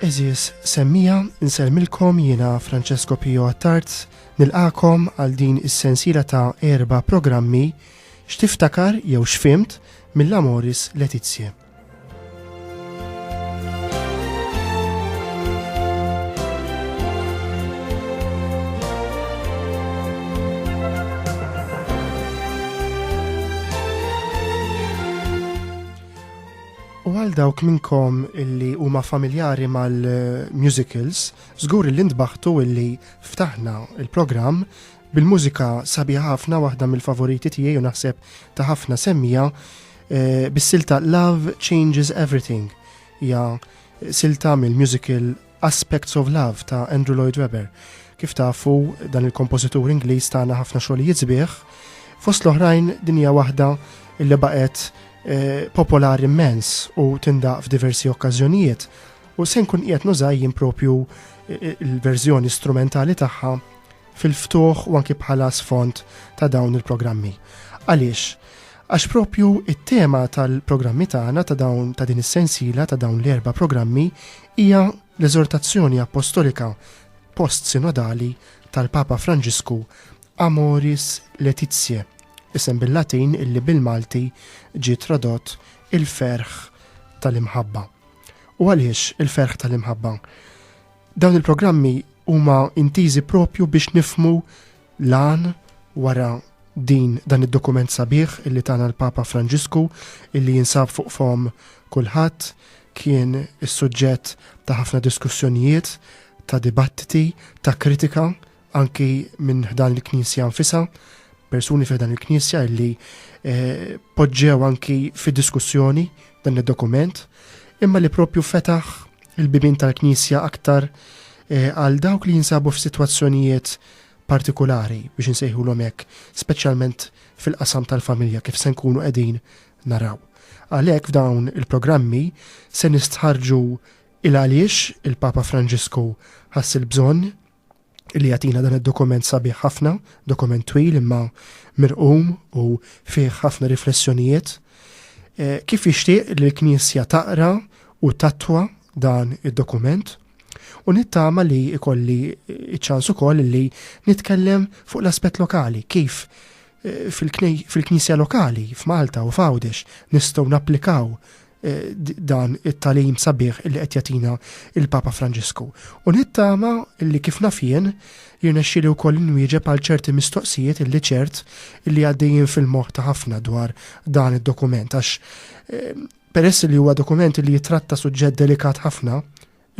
Għeżież semmiegħa, insellmilkom jiena Francesco Pio Attard, nilqagħkom għal din is-sensiela ta' erba' programmi X'tiftakar jew x'fhimt mill-Amoris Laetitiae. U għal dawk minnkom illi huma familjari mal-musicals, żgur illi ntbaħtu illi ftaħna il-programm bil-mużika sabiħa ħafna waħda mill-favoriti tiegħi u naħseb ta' ħafna semmija eh, bis-silta Love Changes Everything. Hija silta mill-musical Aspects of Love ta' Andrew Lloyd Webber. Kif tafu, dan il-kompożitur Ingliż tana ħafna xogħlijiet sbieħ. Fost l-oħrajn din hija waħda li baqgħet eh, popolari immens u tindaq f'diversi okkażjonijiet. U se nkun qiegħed nuża jien propju eh, il-verżjoni strumentali tagħha fil-ftuħ u anki bħala sfond ta' dawn il-programmi. Għaliex? Għax propju it-tema tal-programmi tagħna ta' dawn ta' din is-sensiela ta' dawn l-erba' programmi hija l-eżortazzjoni appostolika post-sinodali tal-Papa Franġisku Amoris Laetitiae, isem bil-Latin illi bil-Malti ġie tradott il-ferħ tal-imħabba. U għaliex il-ferħ tal-imħabba? Dawn il-programmi huma intiżi propju biex nifhmu l-għan wara din dan id-dokument sabiħ illi tana l-Papa Franġisku illi jinsab fuq fom kulħadd kien is-suġġett ta' ħafna diskussjonijiet, ta' dibattiti, ta' kritika anki minn ħdan il-Knisja nfisha, persuni fi ħdan il-Knisja illi eh, poġġew anki fi diskussjoni dan id-dokument, imma li propju fetaħ il-bibien tal-Knisja aktar eh, għal dawk li jinsabu f'sitwazzjonijiet partikulari biex insejħulhom hekk, speċjalment fil-qasam tal-familja kif se nkunu qegħdin naraw. Għalhekk f'dawn il-programmi se nistħarġu il għaliex il-Papa Franġisku ħass il-bżonn li jagħtina dan id-dokument sabiħ ħafna, dokument twil imma mirqum u fih ħafna riflessjonijiet. Eh, kif jixtieq li l-Knisja taqra u tattwa dan id-dokument u nittama li ikolli ċ-ċans ukoll li nitkellem fuq l-aspett lokali, kif eh, fil-Knisja lokali f'Malta u f'Għawdex nistgħu napplikaw Eh, dan it-talim sabiħ illi qed jagħtina il-Papa Franġisku. U nittama illi kif naf jien jirnexxieli wkoll inwieġeb għal ċerti mistoqsijiet illi ċert illi għaddejjin fil-moħħ ta' ħafna dwar dan id-dokument għax eh, peress li huwa dokument li jitratta suġġett delikat ħafna,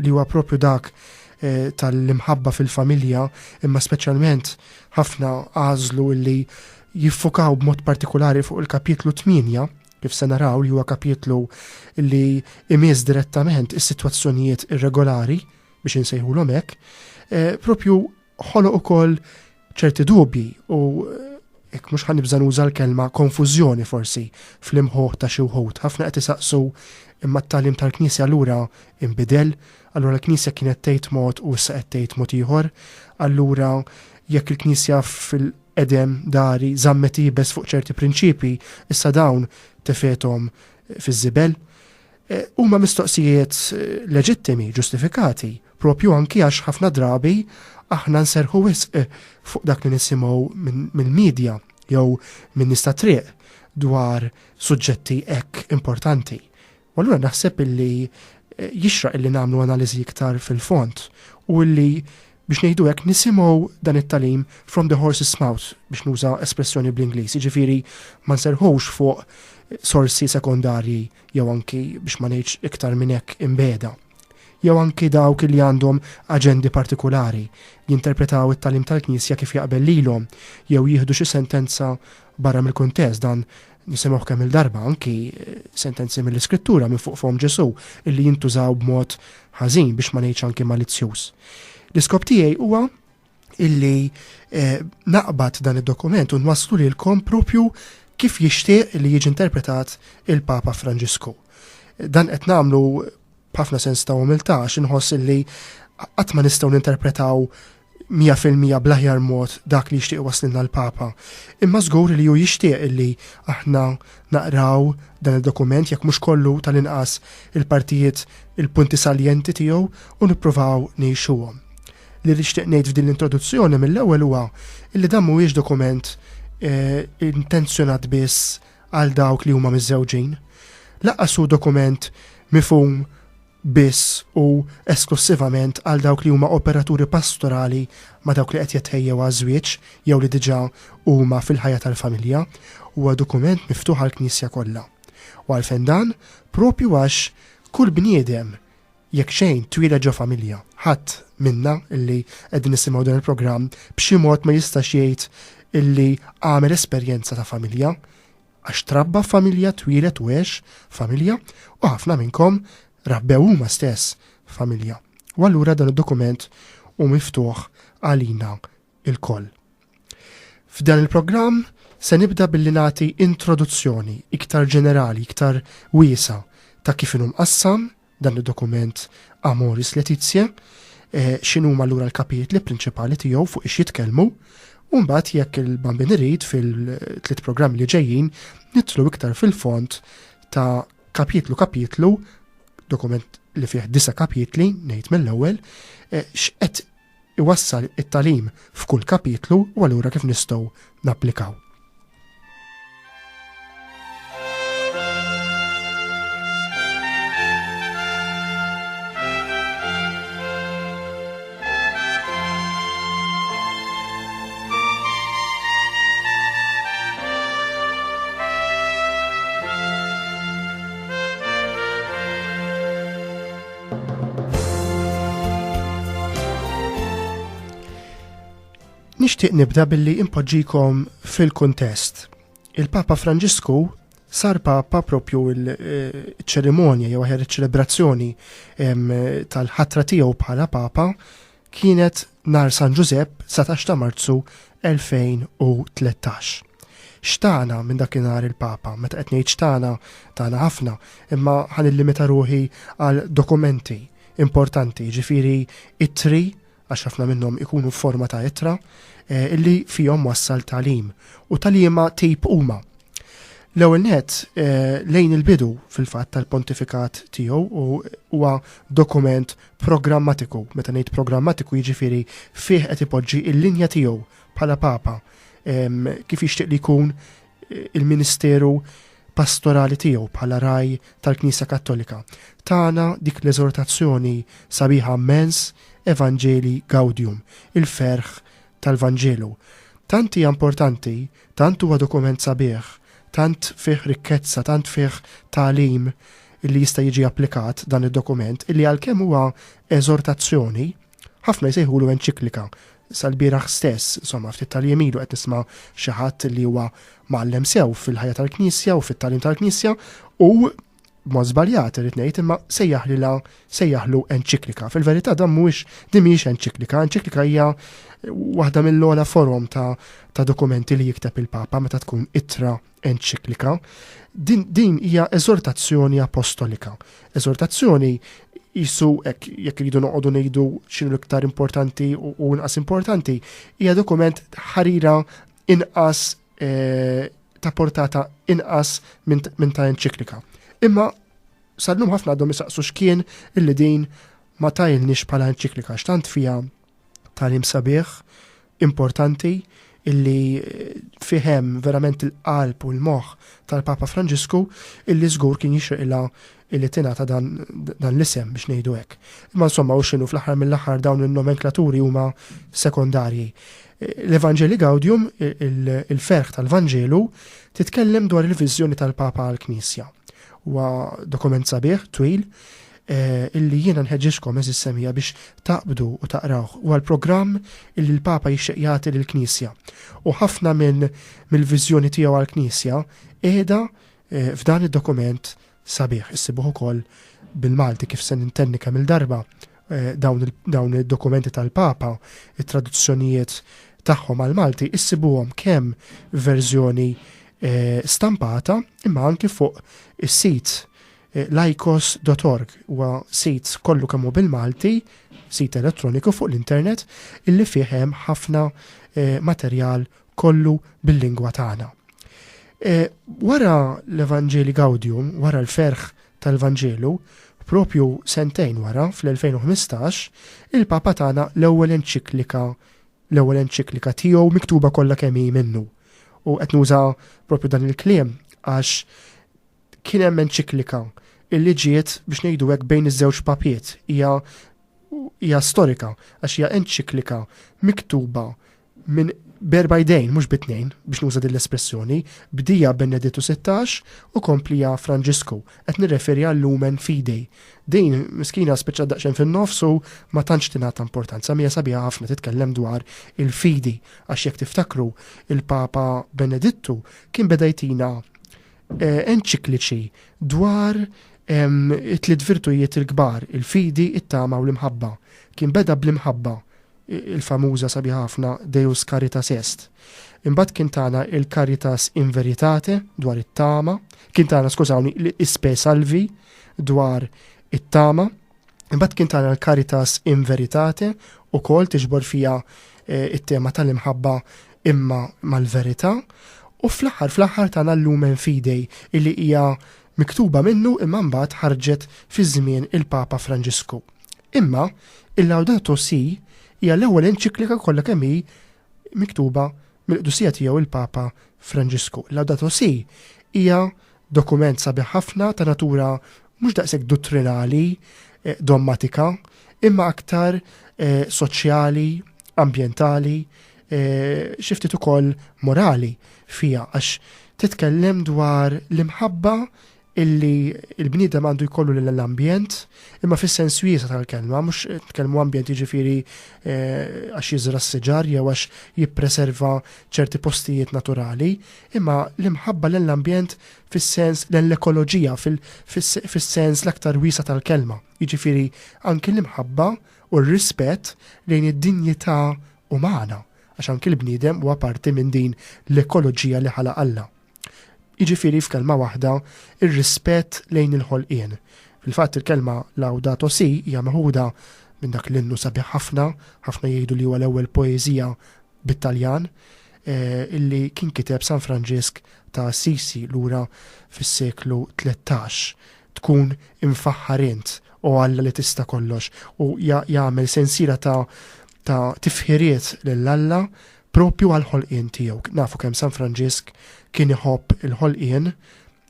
li huwa propju dak eh, tal-imħabba fil-familja, imma speċjalment ħafna għażlu li jiffukaw b'mod partikolari fuq il-kapitlu 8, kif se naraw li huwa kapitlu li imiss direttament is-sitwazzjonijiet irregolari biex insejħulhom hekk, eh, propju ħoloq ukoll ċerti dubji u hekk mhux ħa nibża' nuża l-kelma konfużjoni forsi fl-imħuħ ta' xi wħud. Ħafna qed isaqsu imma t-tagħlim tal-Knisja allura inbidel, allura l-Knisja kienet tgħid mod u issa qed tgħid mod ieħor, allura jekk il-Knisja fil-qedem dari żammet iebes fuq ċerti prinċipji, issa dawn tefgħethom fiż-żibel. Eh, huma mistoqsijiet eh, leġittimi, ġustifikati, propju anki għax ħafna drabi aħna nserħu wisq eh, fuq dak li nisimgħu mill-medja jew minn nies ta' triq dwar suġġetti hekk importanti. U allura naħseb illi jixraq illi nagħmlu analiżi iktar fil-fond u illi biex ngħidu hekk nisimgħu dan it-tagħlim from the horse's mouth biex nuża espressjoni bl-Ingliż, jiġifieri ma nserħux fuq sorsi sekondarji jew anki biex ma ngħidx iktar minn hekk imbegħda. Jew anki dawk li għandhom aġendi partikulari, jinterpretaw it-tagħlim tal-Knisja kif jaqbel lilhom jew jieħdu xi sentenza barra mill-kuntest dan nisimgħuh kemm il-darba anki eh, sentenzi mill-Iskrittura minn fuq fom Ġesù illi jintużaw b'mod ħażin biex ma ngħidx anki malizzjuż. L-iskop tiegħi huwa illi eh, naqbad dan id-dokument u nwasslu lilkom propju kif jixtieq li jiġi interpretat il-Papa Franġisku. Dan qed nagħmlu b'ħafna sens ta' umiltà għax inħoss illi qatt ma nistgħu ninterpretaw 100% bl-aħjar mod dak li jixtieq iwasslilna l-Papa. Imma żgur li hu jixtieq illi aħna naqraw dan id-dokument jekk mhux kollu tal-inqas il-partijiet il-punti saljenti tiegħu u nippruvaw ngħixuhom. Li nixtieq ngħid f'din l-introduzzjoni mill-ewwel huwa illi dan mhuwiex dokument eh, intenzjonat biss għal dawk li huma miżżewġin. Lanqas hu dokument mifhum biss u esklussivament għal dawk li huma operaturi pastorali ma' dawk li qed jitħejjew għaż-żwieġ jew li diġà huma fil-ħajja tal-familja. Huwa dokument miftuħ għall-Knisja kollha. U għalfejn dan? Propju għax kull bniedem jekk xejn twieled ġo familja. Ħadd minna illi qegħdin nisimgħu dan il-programm b'xi mod ma jistax jgħid illi għamel esperjenza ta' familja. Għax trabba f'familja, twieled u għex familja, u ħafna minnkom rabbew huma stess familja. U allura dan id-dokument hu miftuħ għalina lkoll. F'dan il-programm se nibda billi nagħti introduzzjoni iktar ġenerali, iktar wiesa ta' kif inhu mqassam dan id-dokument Amoris Laetitia, eh, x'inhuma allura l-kapitli prinċipali tiegħu fuq ix jitkellmu, u mbagħad jekk il-Bambin irid fil-tliet programmi li ġejjin nidħlu iktar fil-fond ta' kapitlu kapitlu, dokument li fih disa kapitli, ngħid mill-ewwel, eh, x'qed iwassal it-tagħlim f'kull kapitlu u allura kif nistgħu napplikaw. Nixtieq nibda billi impoġġikom fil-kuntest. Il-Papa Franġisku sar Papa propju il-ċerimonja jew aħjar iċ-ċelebrazzjoni tal-ħatra tiegħu bħala Papa Kienet nhar San Ġużepp 19 ta' Marzu 2013. X'tana minn dakinhar il-Papa? Meta qed ngħid x'tana, tana ħafna, imma ħa nillimita ruħi għal dokumenti importanti, jiġifieri ittri, għax ħafna minnhom ikunu f'forma ta' ittra, eh, illi fihom wassal tagħlim u ta' liema tip huma. L-ewwel nett, eh, lejn il-bidu fil-fatt tal-pontifikat tiegħu u huwa dokument programmatiku. Meta ngħid programmatiku jiġifieri fih qed ipoġġi l-linja tiegħu bħala Papa kif jixtieq li jkun eh, il-ministeru pastorali tiegħu bħala raj tal-Knisja Kattolika. Tana dik l-eżortazzjoni sabiħa mmens Evangelii Gaudium, il-ferħ tal-Vanġelu. Tant hija importanti, tant huwa dokument sabiħ, tant fih rikkezza, tant fih tagħlim illi jista' jiġi applikat dan id-dokument illi għalkemm huwa eżortazzjoni, ħafna jsejħulu enċiklika. Sal-bieraħ stess, insomma, ftit tal-jiem ilu qed nisma' xi ħadd li huwa mgħallem sew fil-ħajja tal-Knisja u fit-tagħlim tal-Knisja u b'mod żbaljat irrid ngħid imma sejjaħlilha sejjaħlu enċiklika. Fil-verità dan mhuwiex din mhijiex enċiklika, enċiklika hija waħda mill-ogħla forom ta', ta dokumenti li jikteb il-Papa meta tkun ittra enċiklika. Din, din hija eżortazzjoni apostolika. Eżortazzjoni jisu hekk jekk iridu noqogħdu ngħidu x'inhu l-iktar importanti u, u inqas importanti, hija dokument ħarira inqas eh, ta' portata inqas minn ta' enċiklika. Imma sal-lum ħafna għadhom isaqsu x'kien illi din ma tajlniex bħala enċiklika x'tant fiha tagħlim sabiħ, importanti, illi eh, fihem verament il-qalb u l-moħħ tal-Papa Franġisku illi żgur kien jixriqilha illi tingħata dan, dan l-isem biex ngħidu hekk. Imma insomma u x'inhu fl-aħħar mill-aħħar dawn in-nomenklaturi huma sekondarji. L-Evangelii Gaudium, il-ferħ tal-Vanġelu, titkellem dwar il-viżjoni tal-Papa għall-Knisja. Huwa dokument sabiħ, twil, eh, illi jiena nħeġġiġkom eżis semija biex taqbdu u taqrawh. Huwa l-programm illi l-Papa jixtieq jagħti lill-Knisja. U ħafna minn mill-viżjoni tiegħu għall-Knisja qiegħda eh, f'dan id-dokument sabiħ. Issibuh ukoll bil-Malti kif se nintenni kemm il-darba eh, dawn id-dokumenti tal-Papa, it-traduzzjonijiet tagħhom għal-Malti, issibuhom kemm verżjoni eh, stampata imma anki fuq is-sit eh, laikos.org huwa sit kollu kemm hu bil-Malti sit elettroniku fuq l-internet illi fih hemm ħafna eh, materjal kollu bil-lingwa tagħna. Eh, wara l-Evanġeli Gaudium, wara l-ferħ tal-Vanġelu, propju sentejn wara, fl-2015, il-Papa tagħna l-ewwel enċiklika l-ewwel enċiklika tiegħu miktuba kollha kemm hi minnu. U qed nuża propju dan il-kliem għax kien hemm enċiklika illi ġiet biex ngħidu hekk bejn iż-żewġ papiet hija hija storika għax hija enċiklika miktuba minn berba jdejn, mhux bitnejn, biex nuża din l-espressjoni, bdija Benedittu 16 u komplija Franġisku. Qed nirreferi għal Lumen Fidei. Din miskina spiċċat daqsxejn fin-nofs u ma tantx tingħata importanza, mija sabiħa ħafna titkellem dwar il-fidi għax jekk tiftakru il-Papa Benedittu kien beda jtina eh, enċikliċi dwar it-tliet virtujiet il-kbar, il-fidi, it-tama u l-imħabba. Kien beda bl-imħabba, il-famuża sabiħa ħafna Deus Caritas Est. Imbagħad kien tana il-Caritas in Veritate dwar it-tama, kien tana skużawni l-Ispe Salvi dwar it-tama, imbagħad kien tana l-Caritas in Veritate ukoll tiġbor fija eh, it-tema tal-imħabba imma mal-verità, u fl-aħħar fl-aħħar tana l-Lumen Fidei illi hija miktuba minnu imma mbagħad ħarġet fi żmien il-Papa Franġisku. Imma il-Laudato Si hija l-ewwel enċiklika kollha kemm hi miktuba mill-Qdusija tiegħu il-Papa Franġisku. Laudato Si hija dokument sabiħ ħafna ta' natura mhux daqshekk duttrinali, eh, dommatika, imma aktar eh, soċjali, ambjentali, eh, xi ftit ukoll morali fija għax titkellem dwar l-imħabba illi il-bniedem għandu jkollu lill-ambjent, imma fis-sens wiesa tal-kelma, mhux nitkellmu ambjent jiġifieri eh, għax jiżra s-siġar jew għax jippreserva ċerti postijiet naturali, imma l-imħabba lill-ambjent fis-sens l-ekoloġija, fis-sens l-aktar wiesa tal-kelma. Jiġifieri anki l-imħabba u r-rispett lejn id-dinjità umana, għax anki l-bniedem huwa parti minn din l-ekoloġija li ħalaq Alla. Jiġifieri f'kelma waħda, ir-rispett lejn il-ħolqien. Fil-fatt il-kelma Laudato Si hija meħuda minn dak l-innu sabiħ ħafna, ħafna jgħidu li huwa l-ewwel poeżija bit-Taljan, eh, illi kien kiteb San Franġisk ta' Assisi lura fis-seklu 13. Tkun imfaħħar int, o Alla li tista' kollox, u jagħmel sensiela ta' ta' tifħiriet lil Alla propju għall-ħolqien tiegħu. Nafu kemm San Franġisk kien iħobb il-ħolqien,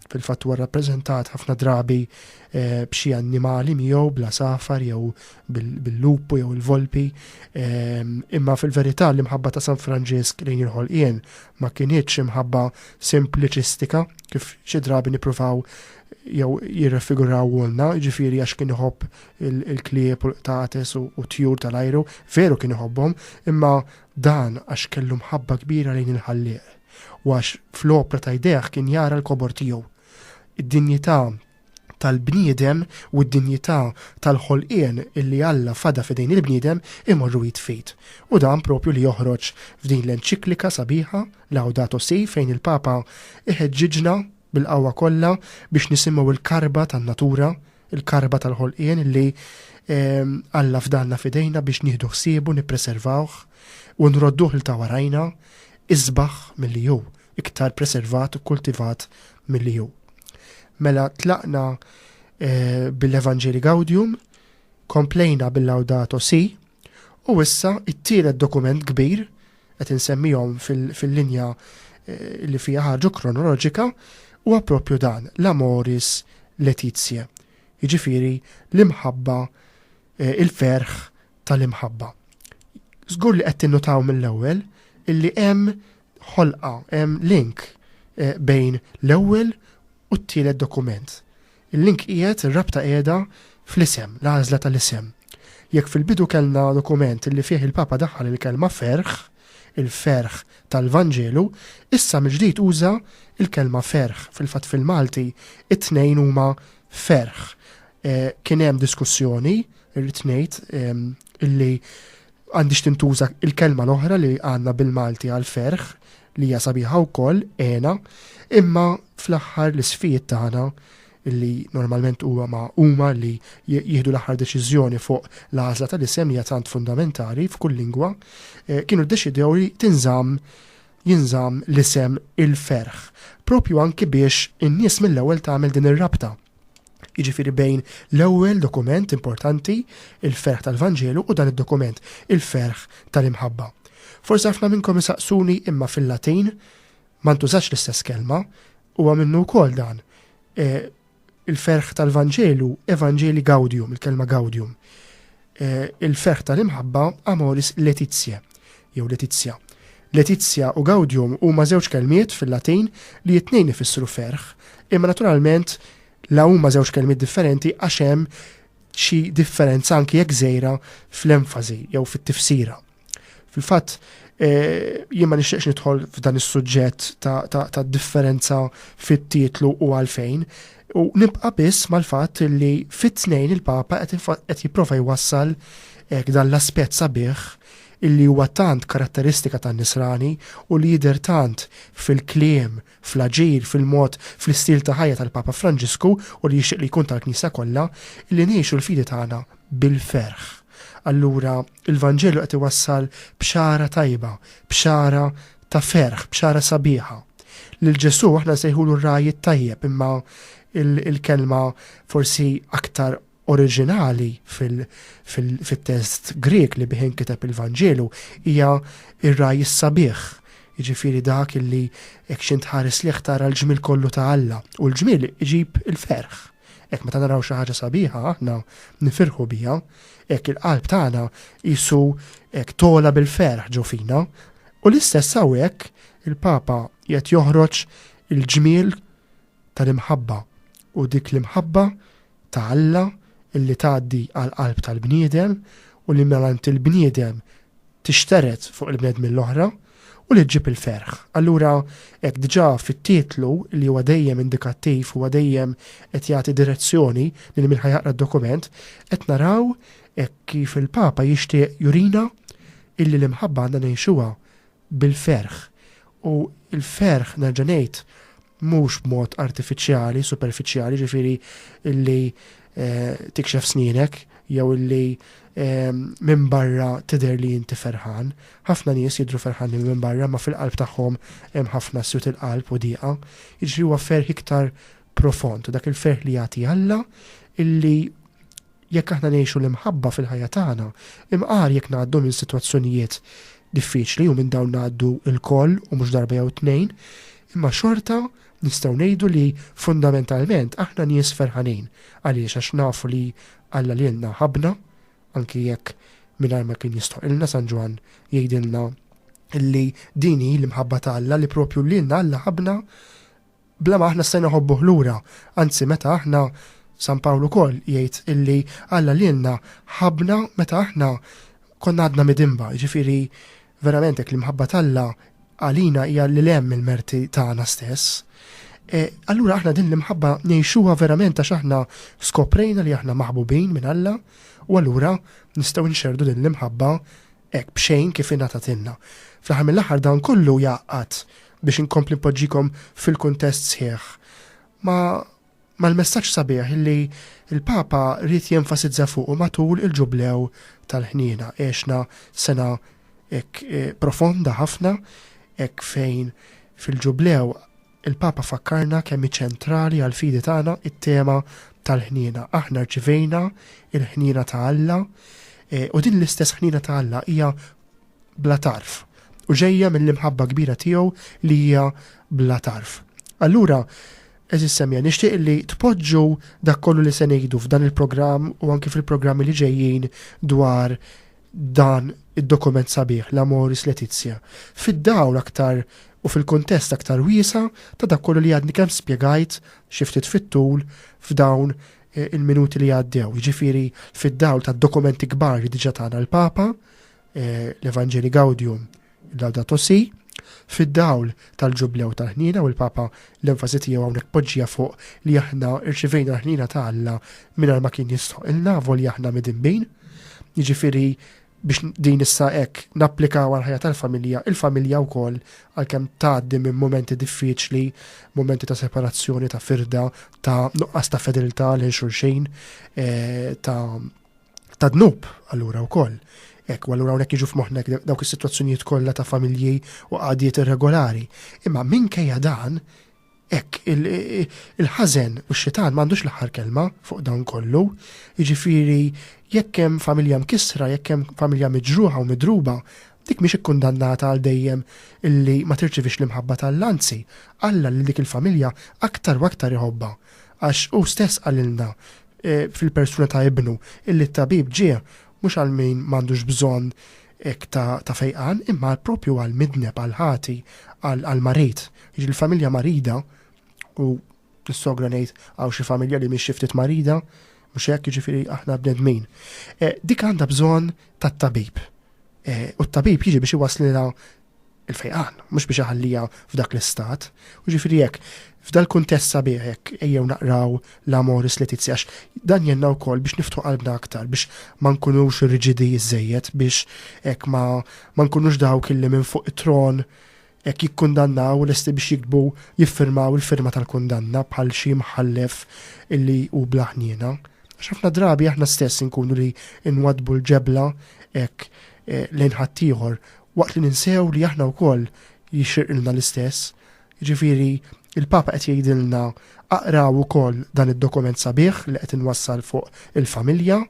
fil-fatt huwa rappreżentat ħafna drabi eh, b'xi annimali miegħu bla safar jew bil-lupu jew il-volpi, ehm, imma fil-verità l-imħabba ta' San Franġisk lejn il-ħolqien ma kinitx imħabba simpliċistika kif xi drabi nippruvaw jew jirreffigurawulna, ġifieri għax kien iħobb il-klieb u l-qtates u tjur tal-ajru, veru kien iħobbhom, imma dan għax kellu mħabba kbira lejn il-ħallieq u għax fl-opra ta' jdejh kien jara l-kobor tiegħu. Id-dinjità tal-bniedem u d-dinjità tal-ħolqien illi Alla fada f'idejn il-bniedem imorru id f'id. U dan propju li joħroġ f'din l-enċiklika sabiħa Laudato Si fejn il-Papa iħeġġiġna bil-qawwa kollha biex nisimgħu l-karba tan-natura, il-karba tal-ħolqien li ehm, Alla fdalna f'idejna biex nieħdu ħsiebu, nippreservawh u nrodduh 'l ta' warajna isbaħ milli hu, iktar preservat u kultivat milli hu. Mela tlaqna eh, bil-Evanġeli Gaudium, komplejna bil-Laudato Si, u issa it-tielet dokument kbir qed insemmihom fil-linja eh, li fiha ħarġu kronoloġika, huwa propju dan, l-Amoris Laetitia. Jiġifieri l-imħabba, eh, il-ferħ tal-imħabba. Żgur li qed tinnutaw mill-ewwel illi hemm ħolqa, hemm link eh, bejn l-ewwel u t-tielet dokument. Il-link qiegħed, ir-rabta qiegħda fl-isem, l-għażla tal-isem. Jekk fil-bidu kellna dokument li fih il-Papa daħħal il-kelma ferħ, il-ferħ tal-Vanġelu, issa mill-ġdid uża il-kelma ferħ. Fil-fatt fil-Malti it-tnejn huma ferħ. Eh, kien hemm diskussjoni, irrid ngħid, ehm, illi għandix tintuża il-kelma l-oħra li għandna bil-Malti għal ferħ li hija sabiħa wkoll, għena, imma fl-aħħar l-isfijiet tagħna. illi normalment huwa ma huma li jieħdu l-aħħar deċiżjoni fuq l-għażla tal-isem hija tant fundamentali f'kull lingwa, eh, kienu ddeċidew li tinżamm jinżamm l-isem il-ferħ, propju anki biex in-nies mill-ewwel tagħmel din ir-rabta. Jiġifieri bejn l-ewwel dokument importanti, il-ferħ tal-Vanġelu, u dan id-dokument, il-ferħ tal-imħabba. Forsi ħafna minnkom isaqsuni imma fil-Latin ma ntużax l-istess kelma, huwa minnu wkoll dan. E, il-ferħ tal-Vanġelu, Evanġeli Gaudium, il-kelma Gaudium. E, il-ferħ tal-imħabba, Amoris Laetitia, jew Letizia. Letizia u Gaudium huma żewġ kelmiet fil-Latin li t-tnejn ifissru ferħ, imma naturalment la huma żewġ kelmiet differenti għax hemm xi differenza anki jekk żgħira fl-enfasi jew fit-tifsira. Fil-fatt, eh, jien ma nixtieqx nidħol f'dan is-suġġett ta', ta, ta differenza fit-titlu u għalfejn, u nibqa' biss mal-fatt li fit-tnejn il-Papa qed jipprova jwassal hekk dan l-aspett sabiħ illi huwa tant karatteristika tan-nisrani u li jidher tant fil-kliem, fl-aġir, fil-mod, fl-istil ta' ħajja tal-Papa Franġisku u li jixtieq li jkun tal-Knisja kollha, illi ngħixu l-fidi tagħna bil-ferħ. Allura il-Vanġelu qed iwassal bxara tajba, bxara ta' ferħ, bxara sabiħa. Lil Ġesù aħna nsejħulu r-ragħaj it-tajjeb imma il-kelma forsi aktar oriġinali fil-test Grieg li bih inkiteb il-Vanġelu hija r-ragħaj is-sabiħ, jiġifieri dak illi hekk x'int tħares lejh tara l-ġmiel kollu ta' Alla u l-ġmiel iġib il-ferħ. Hekk meta naraw xi ħaġa sabiħa aħna nifirħu biha, hekk il-qalb tagħna qisu hekk togħla bil-ferħ ġo fina. U l-istess hawnhekk il-Papa qiegħed joħroġ il-ġmiel tal-imħabba u dik l-imħabba ta' Alla illi tgħaddi għall-qalb tal-bniedem u li mingħand il-bniedem tixtered fuq il-bnedmin l-oħra u li ġġib il-ferħ. Allura hekk diġà fit-titlu li huwa dejjem indikattiv, huwa dejjem qed jagħti direzzjoni lil min ħa jaqra d-dokument, qed naraw hekk kif il-Papa jixtieq jurina illi l-imħabba għandna ngħixuha bil-ferħ. U l-ferħ nerġa' ngħid mhux b'mod artifiċjali, superfiċjali, ġifieri illi eh, tikxef snienek jew illi eh, minn barra tidher li inti ferħan. Ħafna nies jidhru ferħanin minn barra ma fil-qalb tagħhom hemm ħafna sjut il-qalb u diqa. Jiġri huwa ferħ iktar profond, dak il-ferħ li jagħti Alla illi Jekk aħna ngħixu l-imħabba fil-ħajja tagħna, imqar jekk ngħaddu minn sitwazzjonijiet diffiċli u minn dawn ngħaddu lkoll u mhux darba jew tnejn, imma xorta nistgħu ngħidu li fundamentalment aħna nies ferħanin. Għaliex? Għax nafu li Alla lilna ħabbna, anki jekk mingħajr ma kien jistħoqilna, San Ġwann jgħidilna li din hi l-imħabba ta' Alla li propju lilna Alla ħabbna bla ma aħna stajna nħobbuh lura, anzi meta aħna San Pawl ukoll jgħid illi Alla lilna ħabbna meta aħna konna għadna midinba, jiġifieri verament hekk l-imħabba t'Alla għalina hija lil hemm mill-merti tagħna stess. E, allura aħna din l-imħabba ngħixuha verament għax aħna skoprejna li aħna maħbubin minn Alla u allura nistgħu nxerdu din l-imħabba hekk b'xejn kif ingħatatilna. Fl-aħħar mill-aħħar dan kollu jgħaqqad biex inkompli npoġġikom fil-kuntest sħiħ ma mal-messaġġ sabiħ li l-Papa ried jenfasizza fuqu matul il-Ġublew tal-Ħniena. Għexna sena hekk eh, profonda ħafna, hekk fejn fil-Ġublew Il-Papa fakkarna kemm hi ċentrali għall-fidi tagħna t-tema tal-ħniena. Aħna rċivejna l-ħniena ta' Alla e, u din l-istess ħniena ta' Alla hija bla tarf u ġejja mill-imħabba kbira tiegħu li hija bla tarf. Allura, eżis semja, nixtieq li tpoġġu dak kollu li se ngħidu f'dan il-programm u anki fil-programmi li ġejjin dwar dan id-dokument sabiħ, l-Amoris Laetitia, fid-dawl aktar u fil-kuntest aktar wiesa' ta' dak kollu li għadni kemm spjegajt xi ftit fit-tul f'dawn eh, il-minuti li għaddew, jiġifieri fid-dawl tad-dokumenti kbar li diġà tana l-Papa, eh, l-Evanġeli Gaudium, Laudato Si, fid-dawl tal-Ġublew tal-Ħniena u l-Papa l-enfasi tiegħu hawnhekk poġġija fuq li aħna rċivejna l-ħniena ta' Alla mingħajr ma kien jistħoqilna volja aħna midinbin. Jiġifieri biex din issa hekk napplikaw għall-ħajja tal-familja, il-familja wkoll għalkemm tgħaddi minn mumenti diffiċli, mumenti ta' separazzjoni, ta' firda, ta' nuqqas ta' fedeltà lejn xulxin, eh, ta' ta' dnub allura wkoll. Hekk, u allura hawnhekk jiġu f'moħħna dawk is-sitwazzjonijiet kollha ta' familji u qagħdiet irregolari. Imma minkejja dan, hekk il-ħażen u x-xitan m'għandux l-aħħar kelma fuq dan kollu. Jiġifieri jekk hemm familja mkissra, jekk hemm familja miġruħa u midruba, dik mhix ikkundannata għal dejjem illi ma tirċivix l-imħabba t'Alla, anzi, Alla lil dik il-familja aktar u aktar iħobbha. Għax hu stess qalilna eh, fil-persuna ta' ibnu illi t-tabib ġie mhux għal min m'għandux bżonn hekk ta', ta fejqan, imma propju għal midneb, għal ħati, għal marid. Jiġi l-familja marida u nissogra ngħid hawn xi familja li mhix xi ftit marida, mhux hekk jiġifieri aħna bnedmin. Eh, dik għandha bżonn tat-tabib. Eh, u t-tabib jiġi biex iwaslilha il-fejqan, mhux biex iħallija f'dak l-istat. U ġifieri hekk, f'dal-kuntest sabiħ hekk ejjew naqraw l-Amoris Laetitia għax dan jenna wkoll biex niftħu qalbna aktar biex ma nkunux riġidi żejjed biex hekk ma, ma nkunux dawk illi minn fuq it-tron hekk jikkundannaw lesti biex jiktbu jiffirmaw il-firma tal-kundanna bħal xi mħallef illi hu bla ħniena. Għax ħafna drabi aħna stess inkunu li nwadbu l-ġebla hekk eh, lejn ħaddieħor waqt li ninsew li aħna wkoll jixirqilna l-istess. Jiġifieri, il-Papa qed jgħidilna aqraw ukoll dan id-dokument sabiħ li qed inwassal fuq il-familja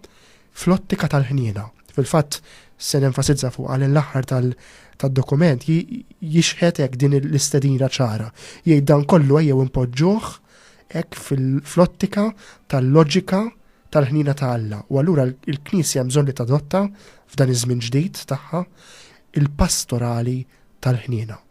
fl-ottika tal-ħniena. Fil-fatt se nenfasizza fuq għal l-aħħar tad-dokument jixħet hekk din l-istedina ċara. Jgħid dan kollu ejjew impoġġuh hekk fl-ottika tal-loġika tal-ħniena ta' Alla u allura l-Knisja hemm bżonn li tadotta f'dan iż-żmien ġdid tagħha il-pastorali tal-ħniena.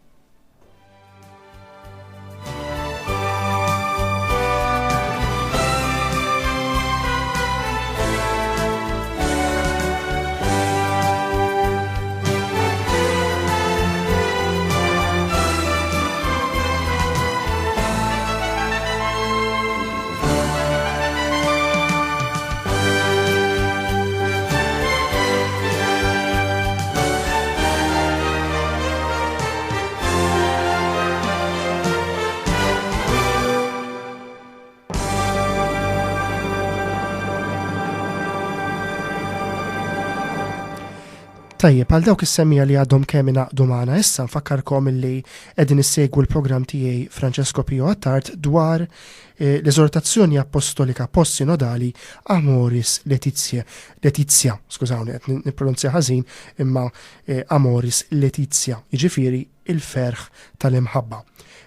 Tajjeb, għal dawk is-semmija li għadhom kemm ingħaqdu magħna issa nfakkarkom illi qegħdin issegwu l-programm tiegħi Francesco Pio Attard dwar eh, l-eżortazzjoni appostolika post-sinodali Amoris Laetitia, Laetitia, skużawni qed nippronunzja ħażin, imma eh, Amoris Laetitia, jiġifieri il-ferħ tal-imħabba.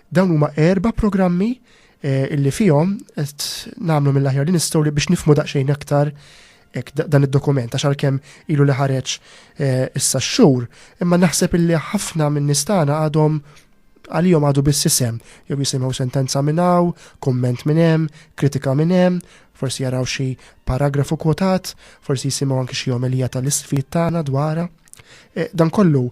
Dawn huma erba' programmi eh, illi fihom qed nagħmlu mill-aħjar li nistgħu li biex nifmu daqsxejn aktar ek dan id-dokument għax għalkemm ilu li ħareġ issa x-xhur, imma naħseb illi ħafna minn nistana għadhom Għalihom għadu biss isem, jew jisimgħu sentenza minn hawn, kumment minn hemm, kritika minn hemm, forsi jaraw xi paragrafu kwotat, forsi jisimgħu anki xi omelija tal-isqfijiet tagħna dwarha. E, dan kollu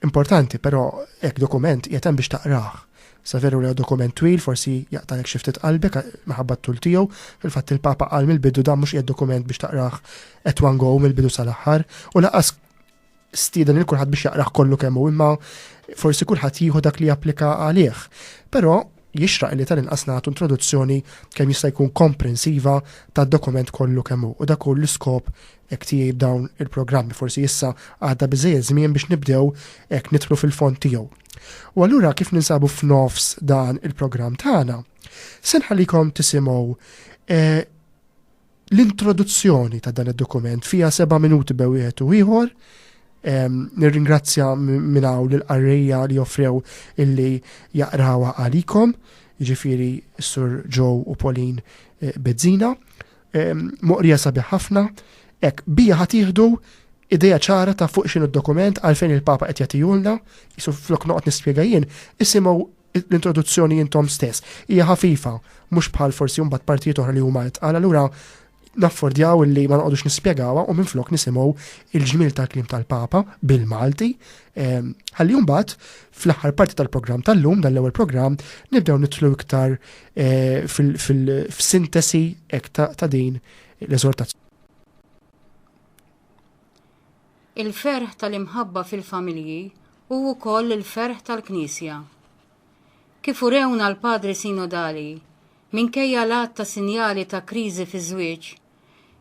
importanti, però hekk dokument qiegħed hemm biex taqrah. Sa veru li dokument twil, forsi jaqtalek xi ftit qalbek minħabba t-tul tiegħu, fil-fatt il-Papa qal mill-bidu dan mhux qiegħed dokument biex taqrah at one go mill-bidu sal-aħħar u laqas stieden lil kulħadd biex jaqrah kollu kemm hu, imma forsi kulħadd jieħu dak li japplika għalih. Però jixraq li tal-inqas nagħtu introduzzjoni kemm jista' jkun komprensiva tad-dokument kollu kemm hu. U dak hu l-iskop hekk tiegħi b'dawn il-programmi. Forsi issa għadda biżejjed żmien biex nibdew hekk nidħlu fil-fond tiegħu. U allura kif ninsabu f'nofs dan il-programm tagħna, se nħallikom tisimgħu eh, L-introduzzjoni ta' dan id-dokument fiha seba' minuti bejn wieħed u ieħor. Nirringrazzja minn hawn lill-qarrejja li offrew illi jaqrawha għalikom, jiġifieri s-Sur Joe u Pauline eh, Bezzina. Moqrija sabiħ ħafna, hekk bija ħa tieħdu idea ċara ta' fuq x'inhu d-dokument għalfejn il-Papa qed jagħtihulna, jisu flok noqgħod nispjega jien, isimgħu l-introduzzjoni intom stess. Hija ħafifa, mhux bħal forsi mbagħad partijiet oħra li huma itqal, allura naffordjaw li ma noqogħdux nispjegawha u minflok nisimgħu il-ġmiel tal-kliem tal-Papa bil-Malti. Ehm, ħalli mbagħad fl-aħħar parti tal-programm tal-lum, dan-ewwel programm, nibdew nidħlu iktar eh, fil-sintesi ta' din l-eżortazzjoni. Il-ferħ tal-imħabba fil-familji hu wkoll il-ferħ tal-Knisja. Kif urewna l-Padri Sinodali, minkejja l-għadd ta' sinjali ta' kriżi fiż-żwieġ,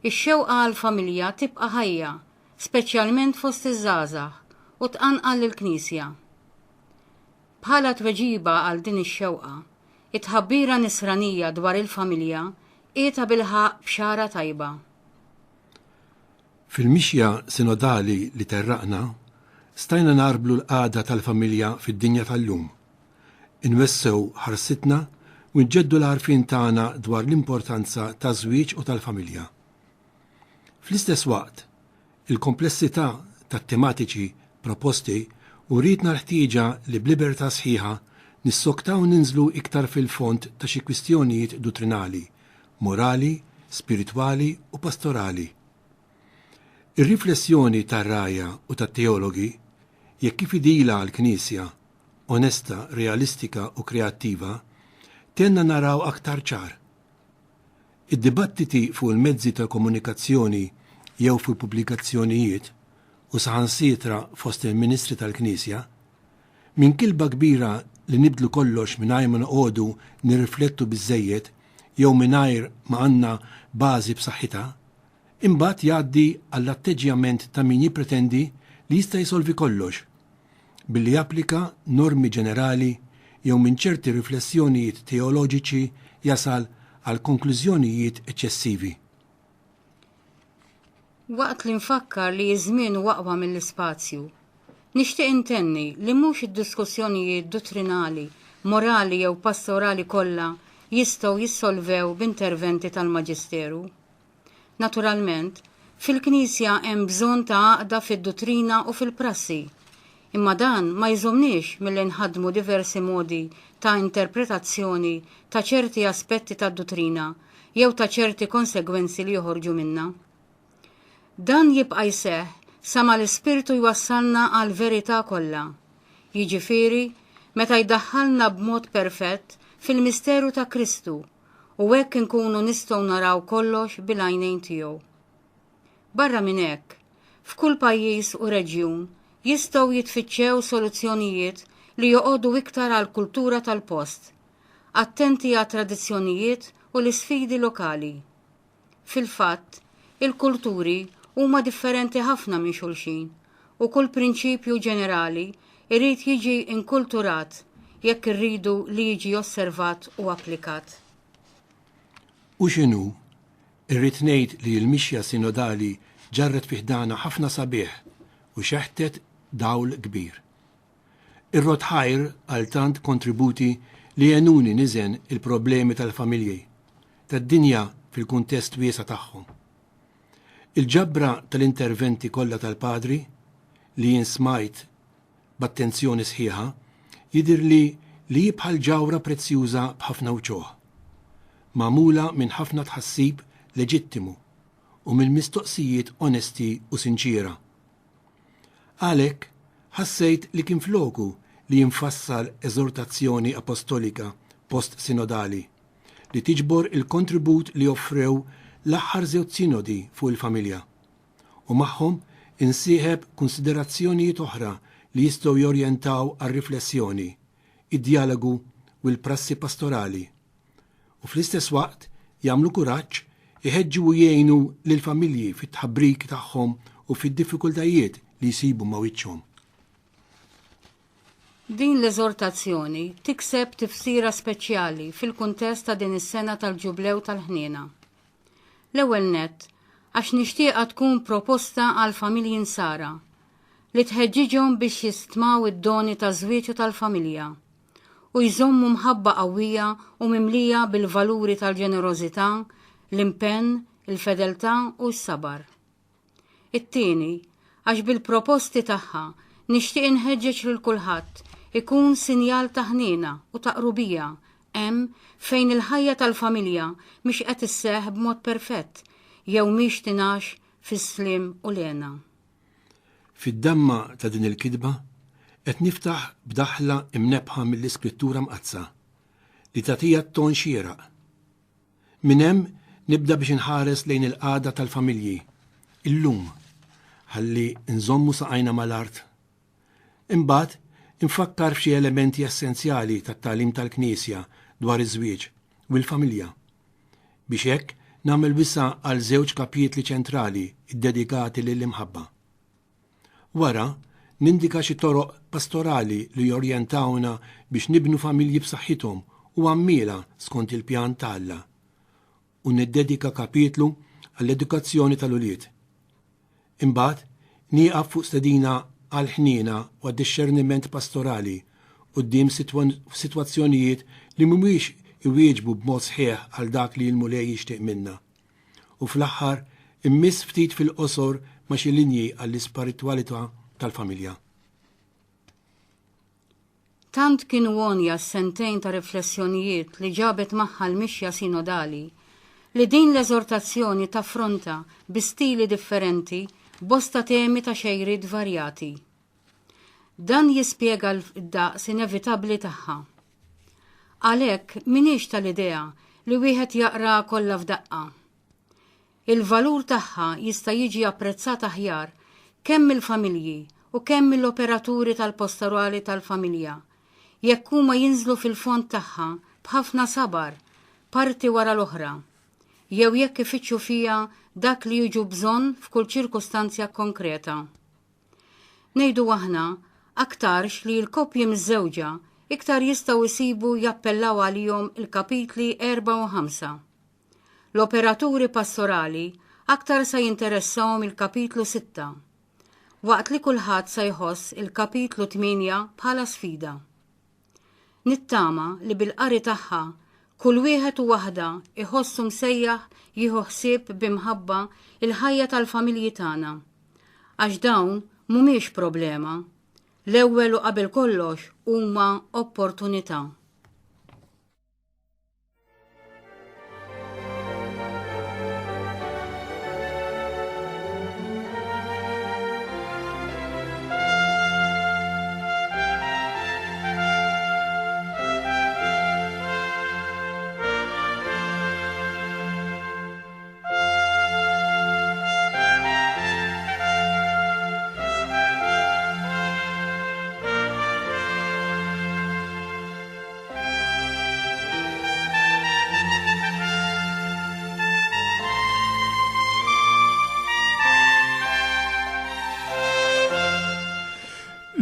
ix-xewqa għall-familja tibqa' ħajja, speċjalment fost iż-żgħażagħ, u tqanqal lill-Knisja. Bħala tweġiba għal din ix-xewqa, it-tħabbira Nisranija dwar il-familja hi tabilħaqq bxara tajba. Fil-mixja sinodali li terraqna, stajna ngħarblu l-qagħda tal-familja fid-dinja tal-lum, inwessgħu ħarsitna u nġeddu l-għarfien tagħna dwar l-importanza taż-żwieġ u tal-familja. Fl-istess waqt, il-komplessità tat-tematiċi proposti urietna l-ħtieġa li b'libertà sħiħa nissoktaw ninżlu iktar fil-fond ta' xi kwistjonijiet duttrinali, morali, spiritwali u pastorali. Ir-riflessjoni tar-rgħajja u tat-teologi, jekk kif idila l-Knisja, onesta, realistika u kreattiva, tgħinna naraw aktar ċar. Id-dibattiti fuq il-mezzi tal-komunikazzjoni jew fil-pubblikazzjonijiet, u saħansitra fost il-ministri tal-Knisja, minn kilba kbira li nibdlu kollox mingħajr ma noqogħdu nirriflettu biżżejjed jew mingħajr ma għandna bażi b'saħħitha, imbagħad jgħaddi għall-atteġġjament ta' min jippretendi li jista' jsolvi kollox billi japplika normi ġenerali jew minn ċerti riflessjonijiet teoloġiċi jasal għal konklużjonijiet eċċessivi. Waqt li nfakkar li ż-żmien hu aqwa mill-ispazju, nixtieq intenni li mhux id-diskussjonijiet duttrinali, morali jew pastorali kollha jistgħu jissolvew b'interventi tal-Maġisteru. Naturalment, fil-Knisja hemm bżonn ta' għaqda fid-duttrina u fil-prassi, imma dan ma jżommniex milli nħaddmu diversi modi ta' interpretazzjoni ta' ċerti aspetti tad-duttrina jew ta' ċerti konsegwenzi li joħorġu minnha. Dan jibqa' jseħħ sa ma l-Ispirtu jwassalna għall-verità kollha, jiġifieri meta jdaħħalna b'mod perfett fil-misteru ta' Kristu u hekk inkunu nistgħu naraw kollox bil-għajnejn tiegħu. Barra minn hekk, f'kull pajjiż u reġjun jistgħu jitfittxew soluzzjonijiet li joqogħdu iktar għall-kultura tal-post, attenti għat-tradizzjonijiet u l-isfidi lokali. Fil-fatt, il-kulturi huma differenti ħafna minn xulxin u kull prinċipju ġenerali jrid jiġi inkulturat jekk irridu li jiġi osservat u applikat. Hu x'inhu, irrid ngħid li l-mixja sinodali ġarret fi ħdanha ħafna sabiħ u xeħtet dawl kbir. Irrodd ħajr għal tant kontributi li għenuni niżen il-problemi tal-familji, tad-dinja fil-kuntest wiesa' tagħhom. Il-ġabra tal-interventi kollha tal-padri, li jien smajt b'attenzjoni sħiħa, jidhirli li hi bħal ġawhra prezzjuża b'ħafna wċuħ, magħmula minn ħafna tħassib leġittimu u minn mistoqsijiet onesti u sinċiera. Għalhekk, ħassejt li kien floku li jinfassal eżortazzjoni apostolika post-sinodali li tiġbor il-kontribut li offrew l-aħħar żewġ sinodi fuq il-familja u magħhom insieħeb kunsiderazzjonijiet oħra li jistgħu jorjentaw għar-riflessjoni, id-djalogu u l-prassi pastorali. U fl-istess waqt jagħmlu kuraġġ, iħeġġu u jgħinu lill-familji fit-tħabrik tagħhom u fid-diffikultajiet li jsibu ma' wiċċhom. Din l-eżortazzjoni tikseb tifsira speċjali fil-kuntest ta' din is-sena tal-Ġublew tal-Ħniena. L-ewwel nett, għax nixtieqha tkun proposta għall-familji Nsara, li tħeġġiġhom biex jistmaw id-doni taż-żwieġ u tal-familja, u jżommu mħabba qawwija u mimlija bil-valuri tal-ġenerożità, l-impenn, il-fedeltà u s-sabar. It-tieni, għax bil-proposti tagħha nixtieq inħeġġeġ lil kulħadd ikun sinjal ta' ħniena u ta' qrubija hemm fejn il-ħajja tal-familja mhix qed isseħħ b'mod perfett jew mhix tingħax fis-sliem u l-hena. Fid-damma ta' din il-kitba qed niftaħ b'daħla imnebbħa mill-Iskrittura Mqaddsa li tagħtiha t-ton xieraq. Minn hemm nibda biex inħares lejn il-qagħda tal-familji illum. Ħalli nżommu saqajna mal-art. Imbagħad infakkar f'xi elementi essenzjali tat-tagħlim tal-Knisja dwar iż-żwieġ u l-familja. Biex hekk nagħmel wisa' għal żewġ kapitli ċentrali ddedikati lill-imħabba. Wara, nindika xi toroq pastorali li jorjentawna biex nibnu familji b'saħħithom u għammiela skont il-pjan ta' Alla. U niddedika kapitlu għall-edukazzjoni tal-ulied. Imbagħad, nieqaf fuq stedina għall-ħniena u għad-dixxerniment pastorali quddiem sitwazzjonijiet li mhumiex iwieġbu b'mod sħiħ għal dak li l-Mulej jixtieq minna. U fl-aħħar, immiss ftit fil-qosor ma' xi linji għall-isparitwalità tal-familja. Tant kienu għonja s-sentejn ta' riflessjonijiet li ġabet magħha l-mixja sinodali, li din l-eżortazzjoni taffronta bi stili differenti bosta temi ta' xejriet varjati. Dan jispjega d-daqs inevitabbli tagħha. Għalhekk m'iniex tal-idea li wieħed jaqraha kollha f'daqqa. Il-valur tagħha jista' jiġi apprezzat aħjar kemm mill-familji u kemm mill-operaturi tal-pastorali tal-familja jekk huma jinżlu fil-fond tagħha b'ħafna sabar, parti wara l-oħra, jew jekk ifittxu fiha dak li jiġu bżonn f'kull ċirkustanzja konkreta. Ngħidu aħna, aktarx li l-koppji miżżewġa iktar jistgħu jsibu jappellaw għalihom il-kapitli 4 u 5. L-operaturi pastorali aktar sa jinteressahom il-kapitlu 6, waqt li kulħadd sa jħoss il-kapitlu 8 bħala sfida. Nittama li bil-qari tagħha kull wieħed u waħda jħossu msejjaħ jieħu ħsieb b'imħabba il-ħajja tal-familji tagħna. Għax dawn mhumiex problema, l-ewwel u qabel kollox huma opportunità.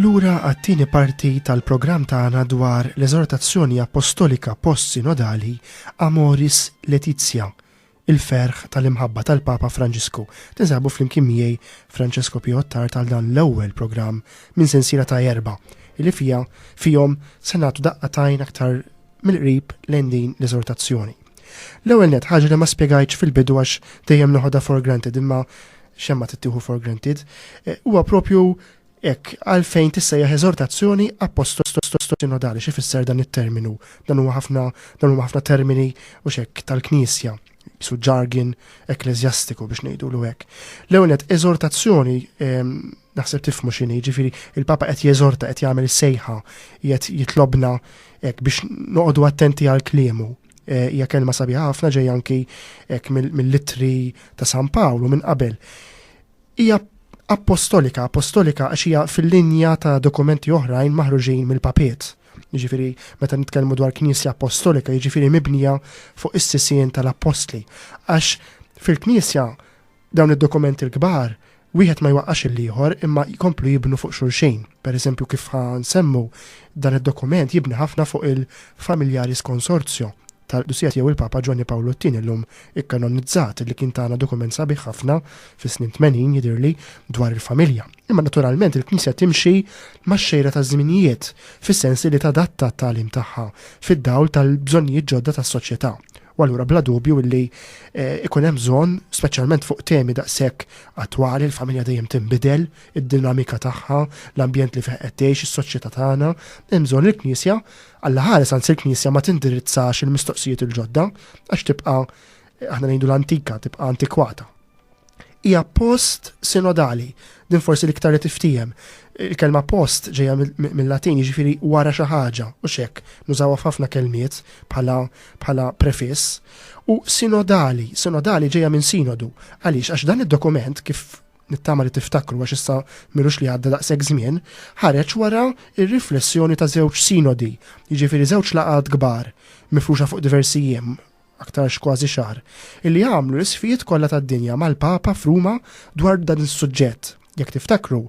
Lura għat-tieni parti tal-programm tagħna dwar l-eżortazzjoni apostolika post-sinodali Amoris Laetitia, Il-ferħ tal-imħabba tal-Papa Franġisku. Tinsabu flimkien miegħi Francesco Pio Attard għal dan l-ewwel programm minn sensiela ta' erbgħa li fiha fihom se nagħtu daqqa t'għajn aktar mill-qrib lejn din l-eżortazzjoni. L-ewwel nett ħaġa li ma spjegajtx fil-bidu għax dejjem noħodha for granted imma xemma tittieħu for granted, eh, huwa propju Hekk, għalfejn tissejjaħ eżortazzjoni apostosinodali, x'ifisser dan it-terminu? Dan huwa ħafna dan huma ħafna termini u x'hekk tal-Knisja, qisu jargon ekkleżjastiku biex ngħidulu hekk. L-ewwel nett eżortazzjoni ehm, naħseb tifhmu x'inhi, ġifieri il-Papa qed jeżorta, qed jagħmel sejħa, qed jitlobna hekk biex noqogħdu attenti għal kliemu. Eh, hija kelma sabiħa ħafna ġejja anki hekk mill-ittri ta' San Pawlu minn qabel. Hija appostolika, apostolika għax hija fil-linja ta' dokumenti oħrajn maħruġin mill-papiet. Jiġifieri meta nitkellmu dwar Knisja Appostolika, jiġifieri mibnija fuq is-sisien tal-appostli. Għax fil-Knisja dawn id-dokumenti l-kbar wieħed ma jwaqqax il-ieħor imma jkomplu jibnu fuq xulxin. Per eżempju kif ħa nsemmu dan id-dokument jibni ħafna fuq il-Familiaris Consortio tal-Qdusija Tiegħu il-Papa Ġwanni Pawlu t-Tieni llum ikkanonizzat li kien tana dokument sabiħ ħafna fis-snin 80 jidhirli dwar il-familja. Imma naturalment il-Knisja timxi max-xejra taż-żminijiet fis-sens li tadatta t-tagħlim tagħha fid-dawl tal-bżonnijiet ġodda tas-soċjetà. U allura bla dubju illi eh, ikun hemm bżonn, speċjalment fuq temi daqshekk attwali, il-familja dejjem tinbidel, id-dinamika tagħha, l-ambjent li fih qed tgħix, is-soċjetà tagħna, hemm bżonn il-Knisja Alla ħares anzi l-Knisja ma tindirizzax il-mistoqsijiet il-ġodda għax tibqa' aħna ngħidu l-antika, tibqa' antikwata. Hija post sinodali, din forsi l-iktar li tiftijem. Il-kelma post ġejja mill-Latin, jiġifieri wara xi ħaġa, u xek, nużawha f'ħafna kelmiet bħala bħala prefiss. U sinodali, sinodali ġejja minn sinodu. Għaliex? Għax dan id-dokument kif nittama li tiftakru għax issa m'ilux li għadda daqshekk żmien, ħareġ wara r-riflessjoni ta' żewġ sinodi, jiġifieri żewġ laqgħat kbar, mifruxa fuq diversi jiem, aktarx kważi xahar, illi għamlu l-isqfijiet kollha tad-dinja mal-Papa f'Ruma dwar dan is-suġġett. Jekk tiftakru,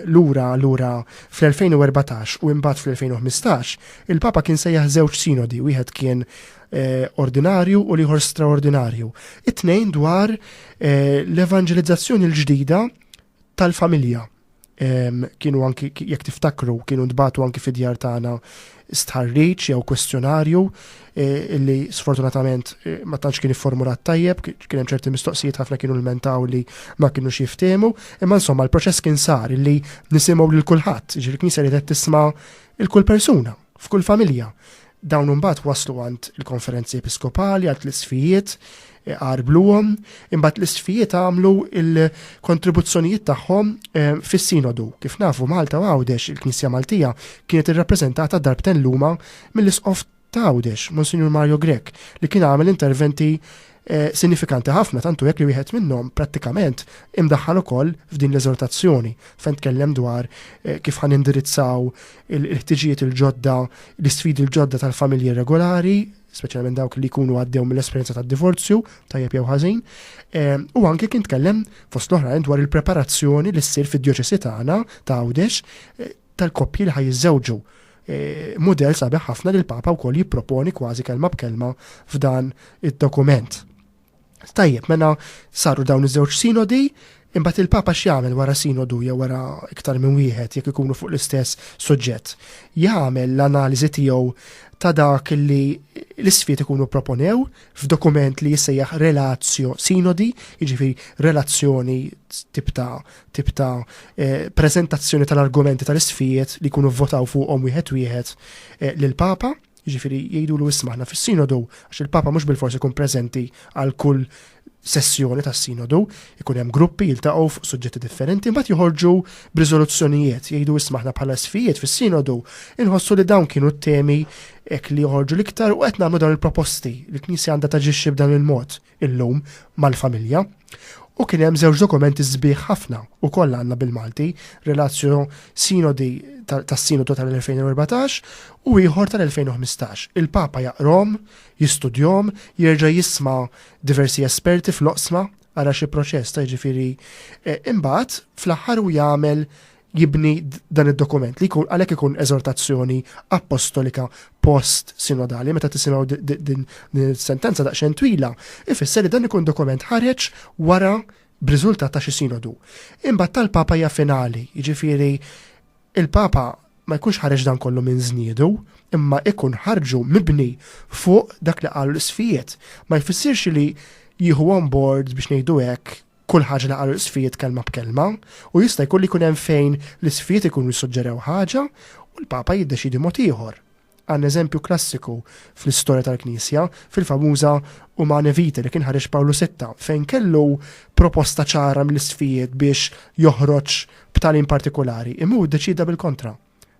lura lura fl-2014 u imbagħad fl-2015, il-Papa kien sejjaħ żewġ sinodi, wieħed kien eh, ordinarju u l-ieħor straordinarju. It-tnejn dwar eh, l-evanġelizzazzjoni l-ġdida tal-familja. Kienu anki, jekk tiftakru, kienu ntbatu anki fid-djar tagħna stħarriġ jew kwestjonarju eh, illi sfortunatament eh, ma tantx kien ifformulat tajjeb, kien hemm ċerti mistoqsijiet ħafna kienu lmentaw li ma kinux jiftehmu, imma insomma l-proċess kien sar illi nisimgħu lil kulħadd, ġifieri knisja li qed tisma' il kull persuna, f'kull familja. Dawn imbagħad waslu għand il-konferenzi episkopali, għand l-isqfijiet, għarbluhom, imbagħad l-isqfijiet għamlu il-kontribuzzjonijiet tagħhom eh, fis-sinodu. Kif nafu Malta u Għawdex, il-Knisja Maltija kienet irrappreżentata darbten luma mill-isqof ta' Għawdex, Monsinjur Mario Grech, li kien għamel interventi eh, sinifikanti ħafna, tantu hekk li wieħed minnhom prattikament imdaħħal ukoll f'din l-eżortazzjoni fejn tkellem dwar eh, kif ħan indirizzaw il-ħtiġijiet il-ġodda, l-isfidi l-ġodda tal-familji regolari, speċjalment dawk li jkunu għaddew mill-esperjenza tad-divorzju, tajjeb jew ħażin, eh, u anke kien tkellem fost l-oħrajn dwar il-preparazzjoni li ssir fid-djoċesi tagħna ta' Għawdex eh, tal-koppji li ħaj jiżżewġu. Eh, mudell sabiħ ħafna li l-Papa wkoll jipproponi kważi kelma b'kelma f'dan id-dokument. Tajjeb, mela saru dawn iż-żewġ sinodi, imbagħad il-Papa x'jagħmel wara sinodu jew wara iktar minn wieħed jekk ikunu fuq l-istess suġġett? Jagħmel l-analiżi tiegħu ta' dak li l-isfiet ikunu proponew f'dokument li jissejjaħ relatio sinodi, jiġifieri relazzjoni tip ta' tip ta' eh, preżentazzjoni tal-argumenti tal-isfijiet li jkunu votaw fuqhom wieħed wieħed eh, lill-Papa. Jiġifieri jgħidulu isma' aħna fis-sinodu, għax il-Papa mhux bilfors ikun preżenti għal kull sessjoni tas-sinodu, ikun hemm gruppi jiltaqgħu fuq suġġetti differenti, imbagħad joħorġu b'riżoluzzjonijiet, jgħidu isma' aħna bħala isfijiet fis-sinodu, inħossu li dawn kienu t-temi hekk li joħorġu l-iktar u qed nagħmlu dawn il-proposti. Il-Knisja għandha taġixxi b'dan il-mod illum mal-familja. U kien hemm żewġ dokumenti sbieħ ħafna ukoll għandna bil-Malti, Relatio Sinodi tas-Sinodu tal-2014 u ieħor tal-2015. Il-Papa jaqrom, jistudjom, jerġa' jisma' diversi esperti fl-oqsma ara xi proċess ta' jiġifieri eh, imbagħad fl-aħħar u jagħmel jibni dan id-dokument li jkun għalhekk ikun eżortazzjoni appostolika post sinodali meta tisimgħu din sentenza daqsxejn twila, ifisser li dan ikun dokument ħareġ wara b'riżultat ta' xi sinodu. Imbagħad tal-Papa hija finali, jiġifieri il-Papa ma jkunx ħareġ dan kollu minn żniedu, imma ikun ħarġu mibni fuq dak li qalu l-isfijiet. Ma jfissirx li jieħu on board biex ngħidu hekk kull ħaġa li qalu l-isqfijiet kelma b'kelma, u jista' jkun li jkun hemm fejn l-isqfijiet ikunu jissuġġerew ħaġa u l-Papa jiddeċiedi mod ieħor. Għandna eżempju klassiku fl-istorja tal-Knisja, fil-famuża Humanae Vitae li kien ħareġ Pawlu Sitta, fejn kellu proposta ċara mill-isqfijiet biex joħroġ b'tagħlim partikulari, imma hu ddeċieda bil-kontra.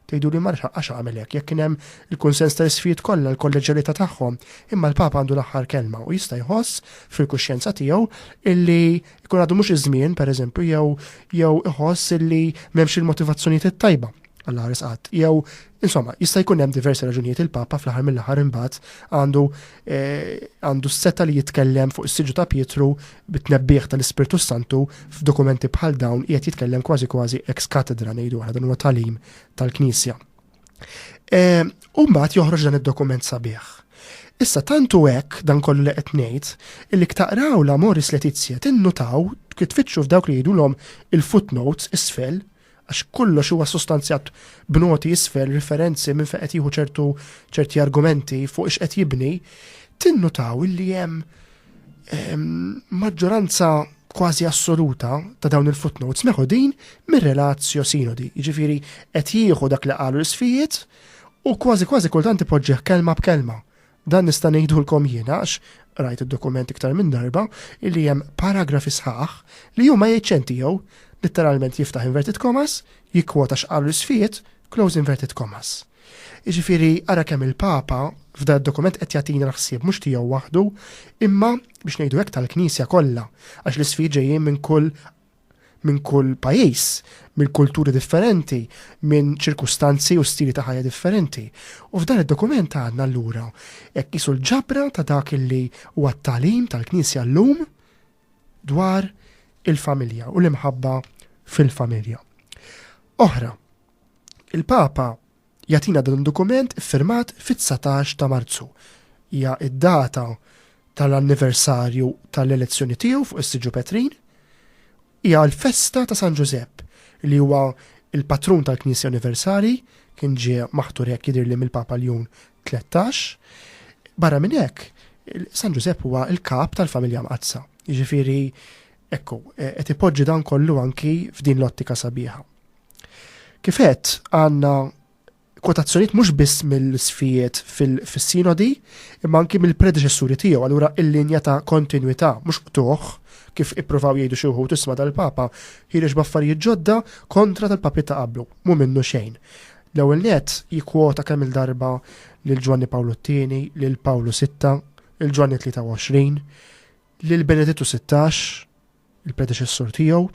Tgħiduli ma għax għamel hekk jekk kien hemm il-kunsens tal-isqfijiet kollha, l-kolleġġjalità tagħhom, imma l-Papa għandu l-aħħar kelma u jista' jħoss fil-kuxjenza tiegħu illi jkun għadu mhux iż-żmien, pereżempju, jew jew iħoss illi m'hemmx il-motivazzjonijiet it-tajba. Alla ħares qatt. Jew, insomma, jista' jkun hemm diversi raġunijiet il-Papa fl-aħħar mill-aħħar imbagħad għandu eh, għandu s-seta li jitkellem fuq is-siġu ta' Pietru bit-tnebbiħ tal-Ispirtu Santu f'dokumenti bħal dawn qiegħed jitkellem kważi kważi ex cathedra ngħidu aħna dan huwa tagħlim tal-Knisja. E, u mbagħad joħroġ dan id-dokument sabiħ. Issa tantu hekk dan kollu li qed ngħid illi ktaqraw la Moris Letizia tinnutaw kif tfittxu f'dawk li jgħidulhom il-footnotes isfel għax kollox huwa sostanzjat b'noti isfel, riferenzi minn fejn qed jieħu ċertu ċerti argumenti fuq ix qed jibni, tinnutaw illi hemm maġġoranza kważi assoluta ta' dawn il-footnotes meħudin mir-relatio sinodi. Jiġifieri qed jieħu dak li qalu l-isfijiet u kważi kważi kultant ipoġġih kelma b'kelma. Dan nista' ngħidulkom jiena għax rajt id-dokument iktar minn darba illi hemm paragrafi sħaħ li huma jgħid tiegħu litteralment jiftaħ inverted commas, jikkwota x'qalu l-isfijiet, close inverted commas. Jiġifieri ara kemm il-Papa f'dan id-dokument qed jagħtina l-ħsieb mhux tiegħu waħdu, imma biex ngħidu hekk tal-Knisja kollha, għax l-isfijiet ġejjin minn kull minn kull pajjiż, minn kulturi differenti, minn ċirkustanzi u stili ta' ħajja differenti. U f'dan id-dokument għandna allura hekk qisu l-ġabra ta' dak illi huwa t-tagħlim tal-Knisja llum dwar il-familja u l-imħabba fil-familja. Oħra, il-Papa jagħtina dan id-dokument iffirmat fit-19 ta' Marzu. Hija id-data tal-anniversarju tal-elezzjoni tiegħu fuq is-Siġġu Petrin. Hija l-festa ta' San Ġużepp li huwa il-patrun tal-Knisja Universali, kien ġie maħtur hekk jidhirli mill-Papa Ljun 13. Barra minn hekk, San Ġużepp huwa l-kap tal-familja Mqaddsa. Jiġifieri, ekku, qed ipoġġi dan kollu anki f'din l-ottika sabiħa. Kif għedt, għandna kwotazzjonijiet mhux biss mill-isfijiet fis-sinodi, imma anki mill-predeċessuri tiegħu, allura il-linja ta' kontinwità, mhux qtugħ, kif ippruvaw jgħidu xi wħud isma' dal-Papa ħiereġ b'affarijiet ġodda kontra tal-papi ta' qablu. Mhu minnu xejn. L-ewwel nett jikkwota kemm-il darba lil Ġwanni Pawlu t-Tieni, lil Pawlu Sitta, lil Ġwanni 23, lil Benedittu 16, il-predeċessur tiegħu.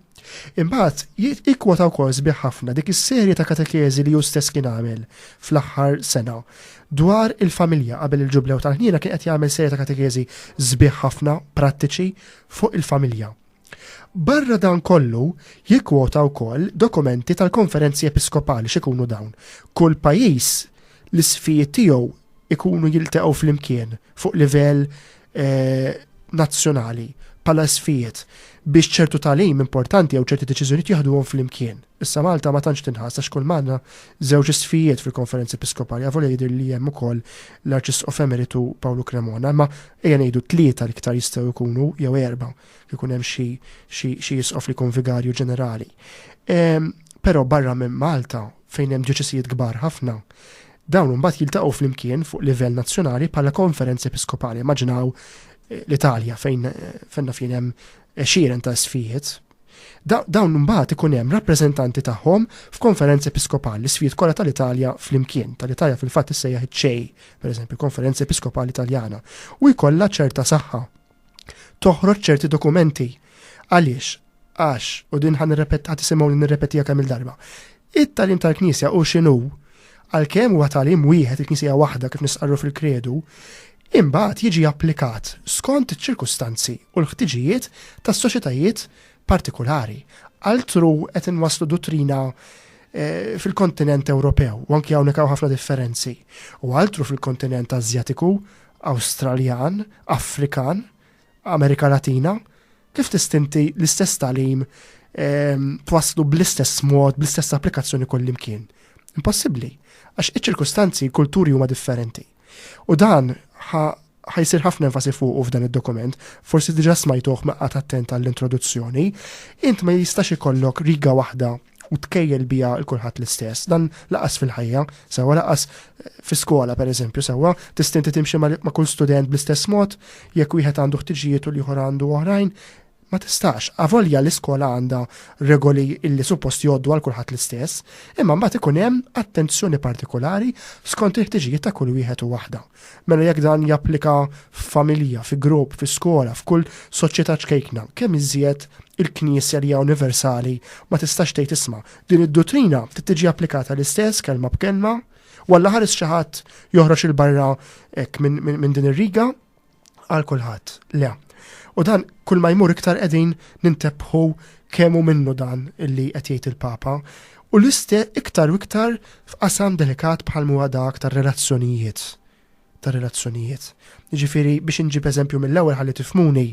Imbagħad jikkwota wkoll sbieħ ħafna dik is-serje ta' katekeżi li hu stess kien għamel fl-aħħar sena dwar il-familja qabel il-ġublew tal-ħniena kien qed jagħmel serje ta' katekeżi sbieħ ħafna prattiċi fuq il-familja. Barra dan kollu, jikkwota wkoll dokumenti tal-konferenzi episkopali x'ikunu dawn. Kull pajjiż l-isfijiet tiegħu ikunu jiltaqgħu flimkien fuq livell eh, nazzjonali bħala isfijiet biex ċertu tagħlim importanti jew ċerti deċiżjonijiet jaħduhom flimkien. Issa Malta ma tantx tinħass għax kull m'għandna żewġ isfijiet fil-konferenzi episkopali, avolja jidher li hemm ukoll l-Arċisqof Emeritu Pawlu Cremona, imma ejja ngħidu tlieta l-iktar jistgħu jkunu jew erba' jkun hemm xi xi isqof li jkun vigarju ġenerali. Ehm, però barra minn Malta fejn hemm djoċesijiet kbar ħafna, Dawn imbagħad jiltaqgħu flimkien fuq livell nazzjonali bħala konferenza episkopali. Immaġinaw eh, l-Italja fejn eh, fejn naf jien hemm għexieren ta' isfijiet. Dawn imbagħad ikun hemm rappreżentanti tagħhom f'konferenza episkopali, l-isfijiet kollha tal-Italja flimkien. Tal-Italja fil-fatt issejjaħ iċ-CEI, pereżempju, Konferenza Episkopali Italjana, u jkollha ċerta saħħa. Toħroġ ċerti dokumenti. Għaliex? Għax, u din ħa nirrepet, ħa tisimgħuni nirrepetiha kemm il-darba. It-tagħlim tal-Knisja hu x'inhu, għalkemm huwa tagħlim wieħed, il-Knisja hija waħda kif nistqarru fil-Kredu, imbagħad jiġi applikat skont iċ-ċirkustanzi u l-ħtiġijiet tas-soċjetajiet partikulari. Altru qed inwasslu duttrina eh, fil-kontinent Ewropew, u anki hawnhekk hawn ħafna differenzi. U altru fil-kontinent Asjatiku, Awstraljan, Afrikan, Amerika Latina, kif tista' inti l-istess tagħlim ehm, twasslu bl-istess mod, bl-istess applikazzjoni kullimkien? Impossibbli, għax iċ-ċirkustanzi, kulturi huma differenti. U dan ħajsir ħafna enfasi fuqu f'dan id-dokument, forsi diġa smajtuh ma qgħad attent għall-introduzzjoni, int ma jistax ikollok riga waħda u tkejjel biha l kulħadd l-istess. Dan laqas fil-ħajja, sewwa laqas eh, fi skola pereżempju, sewwa tista' inti timxi ma' kull student bl-istess mod, jekk wieħed għandu ħtiġijiet u l-ieħor għandu oħrajn, ma tistax. Avolja l-iskola għandha regoli illi suppost jgħoddu għal kulħadd l-istess, imma mbagħad ikun hemm attenzjoni partikolari skont il-ħtiġijiet ta' kull wieħed u waħda. Mela jekk dan japplika f'familja, fi grupp, fi skola, f'kull soċjetà ċkejkna, kemm iżjed il-Knisja li hija universali ma tistax tgħid isma' din id-duttrina trid tiġi applikata l-istess kelma b'kelma, u Alla ħares xi ħadd joħroġ 'il barra hekk minn min, min din ir-riga għal kulħadd. Le. U dan kull ma jmur iktar qegħdin nintebħu kemm hu minnu dan illi qed jgħid il-Papa. U l-iste iktar u iktar f'qasam delikat bħal huwa dak tar-relazzjonijiet. Tar-relazzjonijiet. Jiġifieri biex inġib eżempju mill-ewwel ħalli tifhmuni,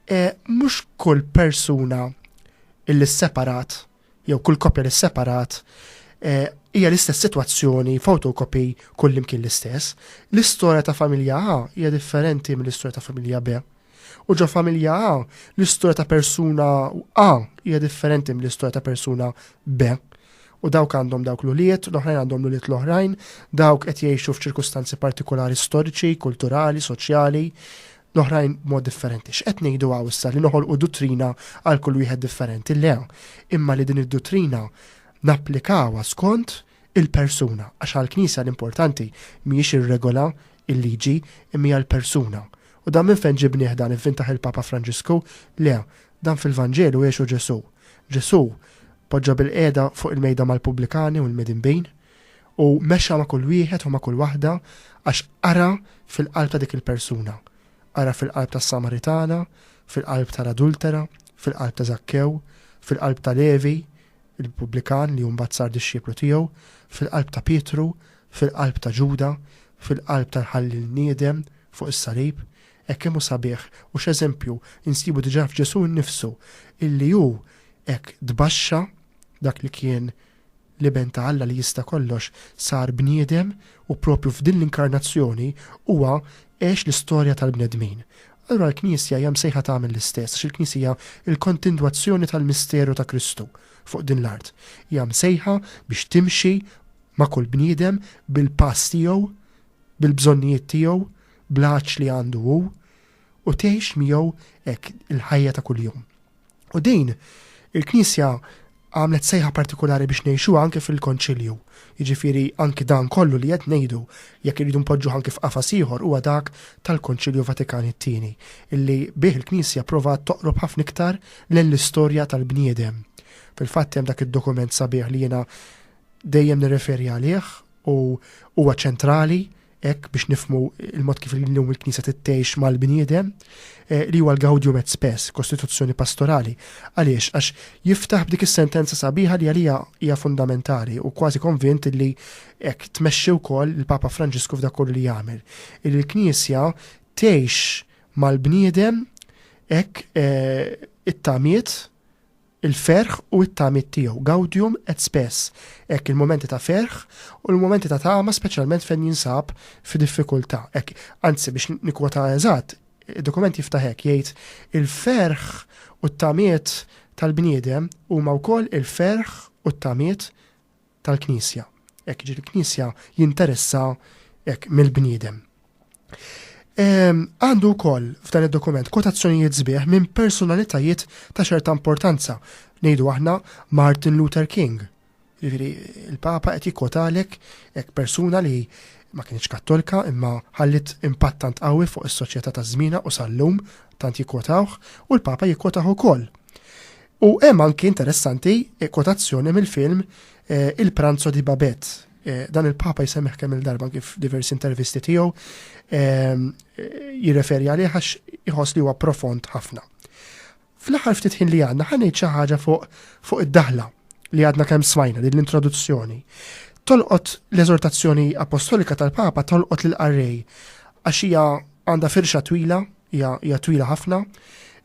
e, mhux kull persuna illi separat jew kull koppja li separat e, hija l-istess sitwazzjoni photocopy kullimkien l-istess. L-istorja ta' familja A hija differenti mill-istorja ta' familja B. U ġo familja A, l-istorja ta' persuna A hija differenti mill-istorja ta' persuna B. U dawk għandhom dawk l-ulied, l-oħrajn għandhom l-ulied l-oħrajn, dawk qed jgħixu f'ċirkustanzi partikolari storiċi, kulturali, soċjali, l-oħrajn b'mod differenti. X'qed ngħidu hawn issa li noħolqu duttrina għal kull wieħed differenti? Le, imma li din id-duttrina napplikawha skont il-persuna, għax għall-Knisja l-importanti mhijiex ir-regola, il-liġi, imma hija l-persuna. U dan minn fejn ġibnieh dan, ivvintah il-Papa Franġisku? Le, dan fil-Vanġelu għexu Ġesù. Ġesù poġġa bilqiegħda fuq il-mejda mal-pubblikani u l-midinbin u mexa ma' kull wieħed u ma' kull waħda għax qara fil-qalb ta' dik il-persuna. Qara fil-qalb tas-Samaritana, fil-qalb tal-adultera, fil-qalb ta' Żakkew, fil-qalb ta' Levi, il-pubblikan li mbagħad sar dixxiplu tiegħu, fil-qalb ta' Pietru, fil-qalb ta' Ġuda, fil-qalb tal-ħalliel niedem fuq is-salib. Hekk kemm hu sabiħ u x'eżempju nsibu diġà f'Ġesù nnifsu illi hu hekk tbaxxa dak li kien l-Iben ta' Alla li jista' kollox sar bniedem u propju f'din l-inkarnazzjoni huwa għex l-istorja tal-bnedmin. Allura l-Knisja hija msejħa tagħmel l-istess għax il-Knisja hija l-kontinwazzjoni tal-misteru ta' Kristu fuq din l-art. Hija msejħa biex timxi ma' kull bniedem bil-pass tiegħu, bil-bżonnijiet tiegħu, bl-għatx li għandu hu, u tgħix miegħu hekk il-ħajja ta' kuljum. U din il-Knisja għamlet sejħa partikolari biex ngħixuha anke fil-Konċilju. Jiġifieri anki dan kollu li qed ngħidu jekk irridu npoġġuh anki f'qafas ieħor huwa dak tal-Konċilju Vatikan it-Tieni, illi bih il-Knisja provat toqrob ħafna iktar lejn l-istorja tal-bniedem. Fil-fatt hemm dak id-dokument sabiħ li jiena dejjem nirreferi għalih u huwa ċentrali hekk biex nifhmu il-mod kif illum il-Knisja tgħix mal-bniedem, eh, li huwa l-Gaudium et Spes, Kostituzzjoni Pastorali. Għaliex? Għax jiftaħ b'dik is-sentenza sabiħa li għalija hija fundamentali u kważi konvint li hekk tmexxi wkoll il-Papa Franġisku f'dak kollu li jagħmel. Il-Knisja tgħix mal-bniedem hekk eh, it-tamiet il-ferħ u t-tamiet tiegħu, gaudium et spes, hekk il-mumenti ta' ferħ u l-mumenti ta' tama speċjalment fejn jinsab fi diffikultà. Hekk, anzi biex nikkwota eżatt, id-dokument jiftaħ hekk jgħid il-ferħ u t-tamiet tal-bniedem huma wkoll il-ferħ u t-tamiet tal-Knisja. Hekk jiġifieri l-Knisja jinteressa hekk mill-bniedem. Ehm, għandu wkoll f'dan id-dokument kwotazzjonijiet sbieħ minn personalitajiet ta' ċerta importanza. Ngħidu aħna Martin Luther King. Jiġifieri il-Papa qed jikkwotalek hekk persuna li ma kienx kattolika imma ħallit impatt tant qawwi fuq is-soċjetà ta' żmienha u sal-lum tant jikkwotawh u l-Papa jikkwotah ukoll. U hemm anki interessanti eh, kwotazzjoni mill-film eh, Il Pranzo di Babette. Eh, dan il-Papa jsemmih kemm il-darba kif diversi intervisti tiegħu ehm, jirreferi għalih għax iħoss li huwa profond ħafna. Fl-aħħar ftit ħin li għandna ħa ngħid xi ħaġa fuq fuq id-daħla li għadna kemm smajna din l-introduzzjoni. Tolqot l-eżortazzjoni apostolika tal-Papa tolqot lil qarrej għax hija għandha firxa twila hija twila ħafna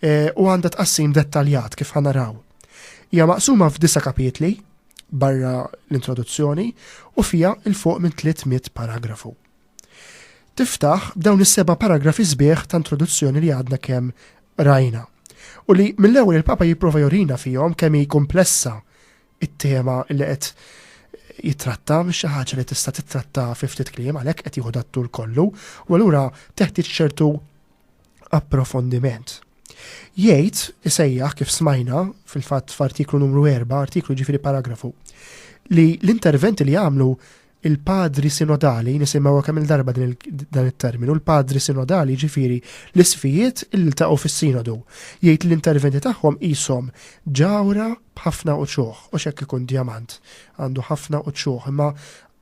eh, u għandha tqassim dettaljat kif ħanaraw. Hija maqsuma f'disa kapitli barra l-introduzzjoni u fija il fuq minn 300 paragrafu. Tiftaħ b'dawn is-seba' paragrafi sbieħ ta' introduzzjoni li għadna kemm rajna. U li mill-ewwel il-Papa jipprova jorina fihom kemm hi komplessa it-tema li qed jitratta mhix xi ħaġa li tista' titratta fi ftit kliem għalhekk qed jieħu dat-tul kollu u allura teħtieġ ċertu approfondiment. Jgħid, isejjaħ kif smajna fil-fatt f'artiklu numru 4, artiklu ġifieri paragrafu, li l-interventi li għamlu il-padri sinodali, nisimgħu kemm il-darba dan it-terminu, l-padri sinodali ġifieri l-isfijiet li ltaqgħu fis-sinodu. Jgħid l-interventi tagħhom qishom ġawra b'ħafna uċuħ, u x'hekk ikun djamant, għandu ħafna uċuħ, imma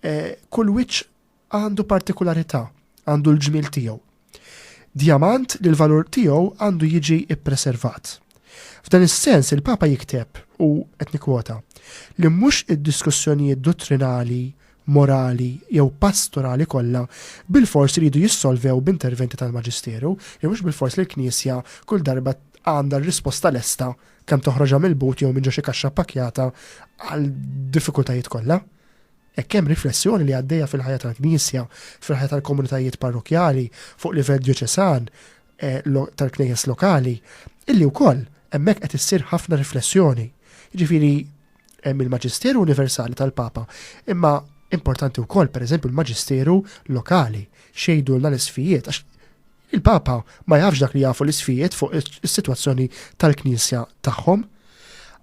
eh, kull wiċċ għandu partikularità, għandu l-ġmiel tiegħu. Djamant li l-valur tiegħu għandu jiġi ppreservat. F'dan is-sens il-Papa jikteb, u qed nikkwota, li mhux id-diskussjonijiet duttrinali, morali jew pastorali kollha bilfors iridu jissolvew b'interventi tal-Maġisteru, jew mhux bilfors li l-Knisja kull darba għandha r-risposta lesta kemm toħroġha mill-but jew minn ġo xi kaxxa ppakkjata għal diffikultajiet kollha. Hekk hemm riflessjoni li għaddejja fil-ħajja tal-Knisja, fil-ħajja tal-komunitajiet parrokkjali, fuq livell djoċesan, eh, tal-knejjes lokali, illi wkoll hemmhekk qed issir ħafna riflessjoni. Jiġifieri hemm il-Maġisteru Universali tal-Papa, imma importanti wkoll pereżempju l-Maġisteru lokali, xejdu l-isfijiet, għax Il-Papa ma jafx dak li jafu l-isqfijiet fuq is-sitwazzjoni tal-Knisja tagħhom.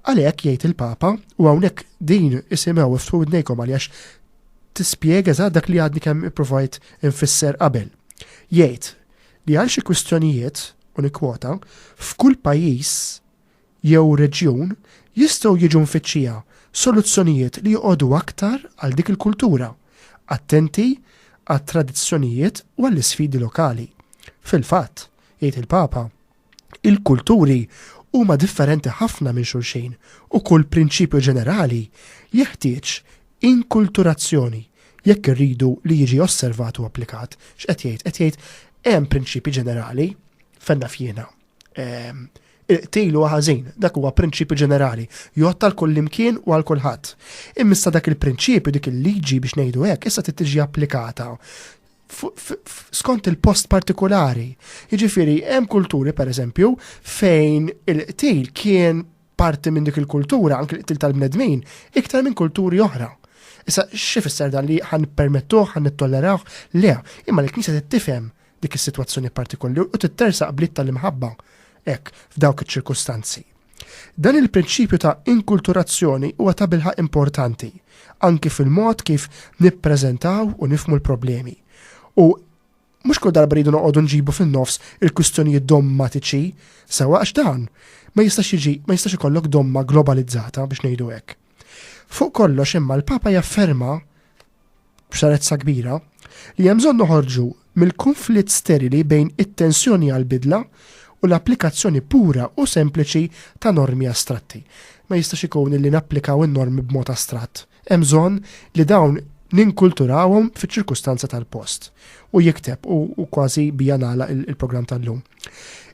Għalhekk jgħid il-Papa, u hawnhekk din isimgħu iftħu widnejkom għaliex tispjega eżatt dak li għadni kemm ippruvajt infisser qabel. Jgħid li għal xi kwistjonijiet, u nikkwota, f'kull pajjiż jew reġjun jistgħu jiġu mfittxija soluzzjonijiet li joqogħdu aktar għal dik il-kultura, attenti għat-tradizzjonijiet u għall-isfidi lokali. Fil-fatt, jgħid il-Papa, il-kulturi huma differenti ħafna minn xulxin u kull prinċipju ġenerali jeħtieġ inkulturazzjoni jekk irridu li jiġi osservat u applikat. X'qed jgħid? Qed jgħid hemm prinċipji ġenerali fejn naf jiena. Ehm, il-qtil huwa ħażin, dak huwa prinċipju ġenerali, jgħodd għal kullimkien u għal kulħadd. Imma issa dak il-prinċipju, dik il-liġi biex ngħidu hekk, issa trid tiġi applikata skont il-post partikolari. Jiġifieri hemm kulturi pereżempju fejn il-qtil kien parti minn dik il-kultura, anki l-qtil tal-bnedmin, iktar minn kulturi oħra. Issa, x'ifisser dan li ħan permettuh, ħan nittollerawh? Le, imma l-Knisja tifhem dik is-sitwazzjoni partikolari u tittersaq blit tal-imħabba hekk f'dawk iċ-ċirkustanzi. Dan il-prinċipju ta' inkulturazzjoni huwa ta' bilħaq importanti, anki fil-mod kif nippreżentaw u nifhmu l-problemi. U mhux kull darba rridu noqogħdu nġibu fin-nofs il-kwistjonijiet dommatiċi, sewwa għax dan ma jistax jiġi ma jistax ikollok domma globalizzata biex ngħidu hekk. Fuq kollox imma l-Papa jafferma b'ċarezza kbira li hemm bżonn noħorġu mill-kunflitt sterili bejn it-tensjoni għall-bidla u l-applikazzjoni pura u sempliċi ta' normi astratti. Ma jistax ikun li napplikaw in-normi b'mod astratt. Hemm bżonn li dawn ninkulturawhom fiċ-ċirkustanza tal-post. U jikteb u kważi bija nagħlaq il-programm tal-lum.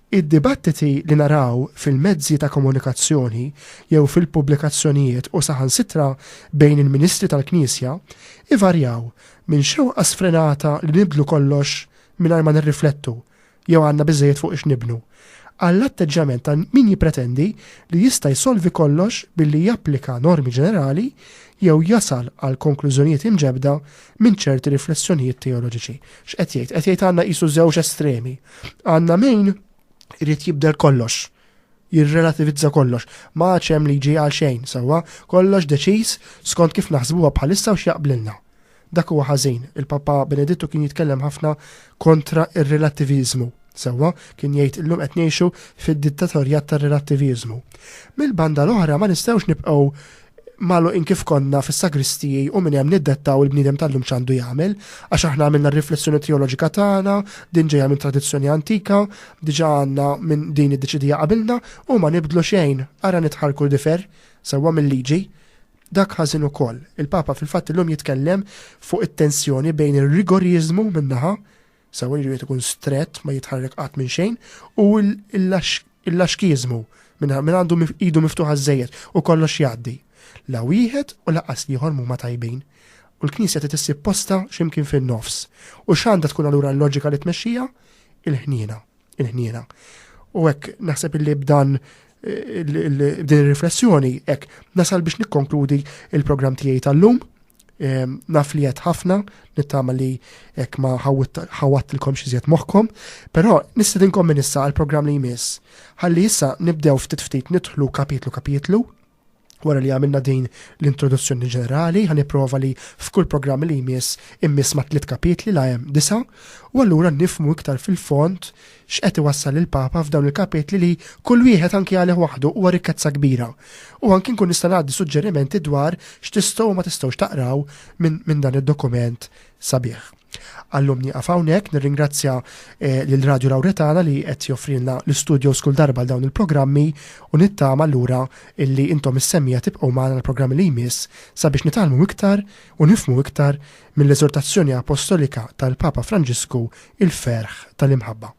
Id-dibattiti li naraw fil-mezzi ta' komunikazzjoni jew fil-pubblikazzjonijiet u saħansitra bejn il-ministri tal-Knisja ivarjaw minn xewqa sfrenata li nibdlu kollox mingħajr ma nirriflettu jew għandna biżżejjed fuqiex nibnu, għall-atteġġjament ta' min jippretendi li jista' jsolvi kollox billi japplika normi ġenerali jew jasal għal konklużjonijiet imġebbda minn ċerti riflessjonijiet teoloġiċi. X'qed jgħid? Qed jgħid għandna qisu żewġ estremi. Għandna min irid jibdel kollox, jirrelativizza kollox. Ma għadx hemm liġi għal xejn, sewwa, kollox deċiż skont kif naħsbuha bħalissa u x'jaqblilna. Dak huwa ħażin. Il-Papa Benedittu kien jitkellem ħafna kontra ir-relattiviżmu. Sewwa, kien jgħid illum qed ngħixu fid-dittatorjat tar-relattiviżmu. Mill-banda l-oħra ma nistgħux nibqgħu magħluqin kif konna fis-sagristiji u minn hemm niddettaw il-bniedem tal-lum x'għandu jagħmel, għax aħna għamilna r-riflessjoni teoloġika tagħna, din ġejja minn tradizzjoni antika, diġà għandna minn din iddeċidija qabilna u ma nibdlu xejn, ara nitħarrku difer, sewwa mill-liġi. Dak ħażin ukoll. Il-Papa fil-fatt illum jitkellem fuq it-tensjoni bejn ir-rigoriżmu minn naħa, sewwa li jrid ikun strett ma jitħarrek qatt minn xejn, u l-laxkiżmu minn min għandu idu miftuħa żejjed u kollox jgħaddi. La wieħed u lanqas l-ieħor m'huma tajbin. U l-Knisja trid issib postha x'imkien fin-nofs. U x'għandha tkun allura l-loġika li tmexxiha? Il-ħniena. Il-ħniena. U hekk naħseb illi b'dan b'din ir-riflessjoni hekk nasal biex nikkonkludi il-programm tiegħi tal-lum. Ehm, naf li qed ħafna, nittama li hekk ma ħawattilkom xi żjed moħħkom, però nistedinkom minn issa għall-programm li jmiss. Ħalli issa nibdew ftit ftit nidħlu kapitlu kapitlu Wara li għamilna din l-introduzzjoni ġenerali, ħa nipprova li f'kull programm li jmiss immiss ma' tliet kapitli la hemm disa', u allura nifhmu iktar fil-fond x'qed iwassal il-Papa f'dawn il-kapitli li kull wieħed anki għalih waħdu huwa rikkezza kbira. U anki nkun nista' ngħaddi suġġerimenti dwar x'tistgħu u ma tistgħux taqraw minn min dan id-dokument sabiħ. Għallum nieqaf hawnhekk, nirringrazzja eh, lil Radio Lauretana li qed joffrilna l-istudios kull darba għal dawn il-programmi u nittama allura illi intom is-semmija tibqgħu magħna l-programmi li jmiss sabiex nitgħallmu iktar u nifhmu iktar mill-eżortazzjoni apostolika tal-Papa Franġisku il-ferħ tal-imħabba.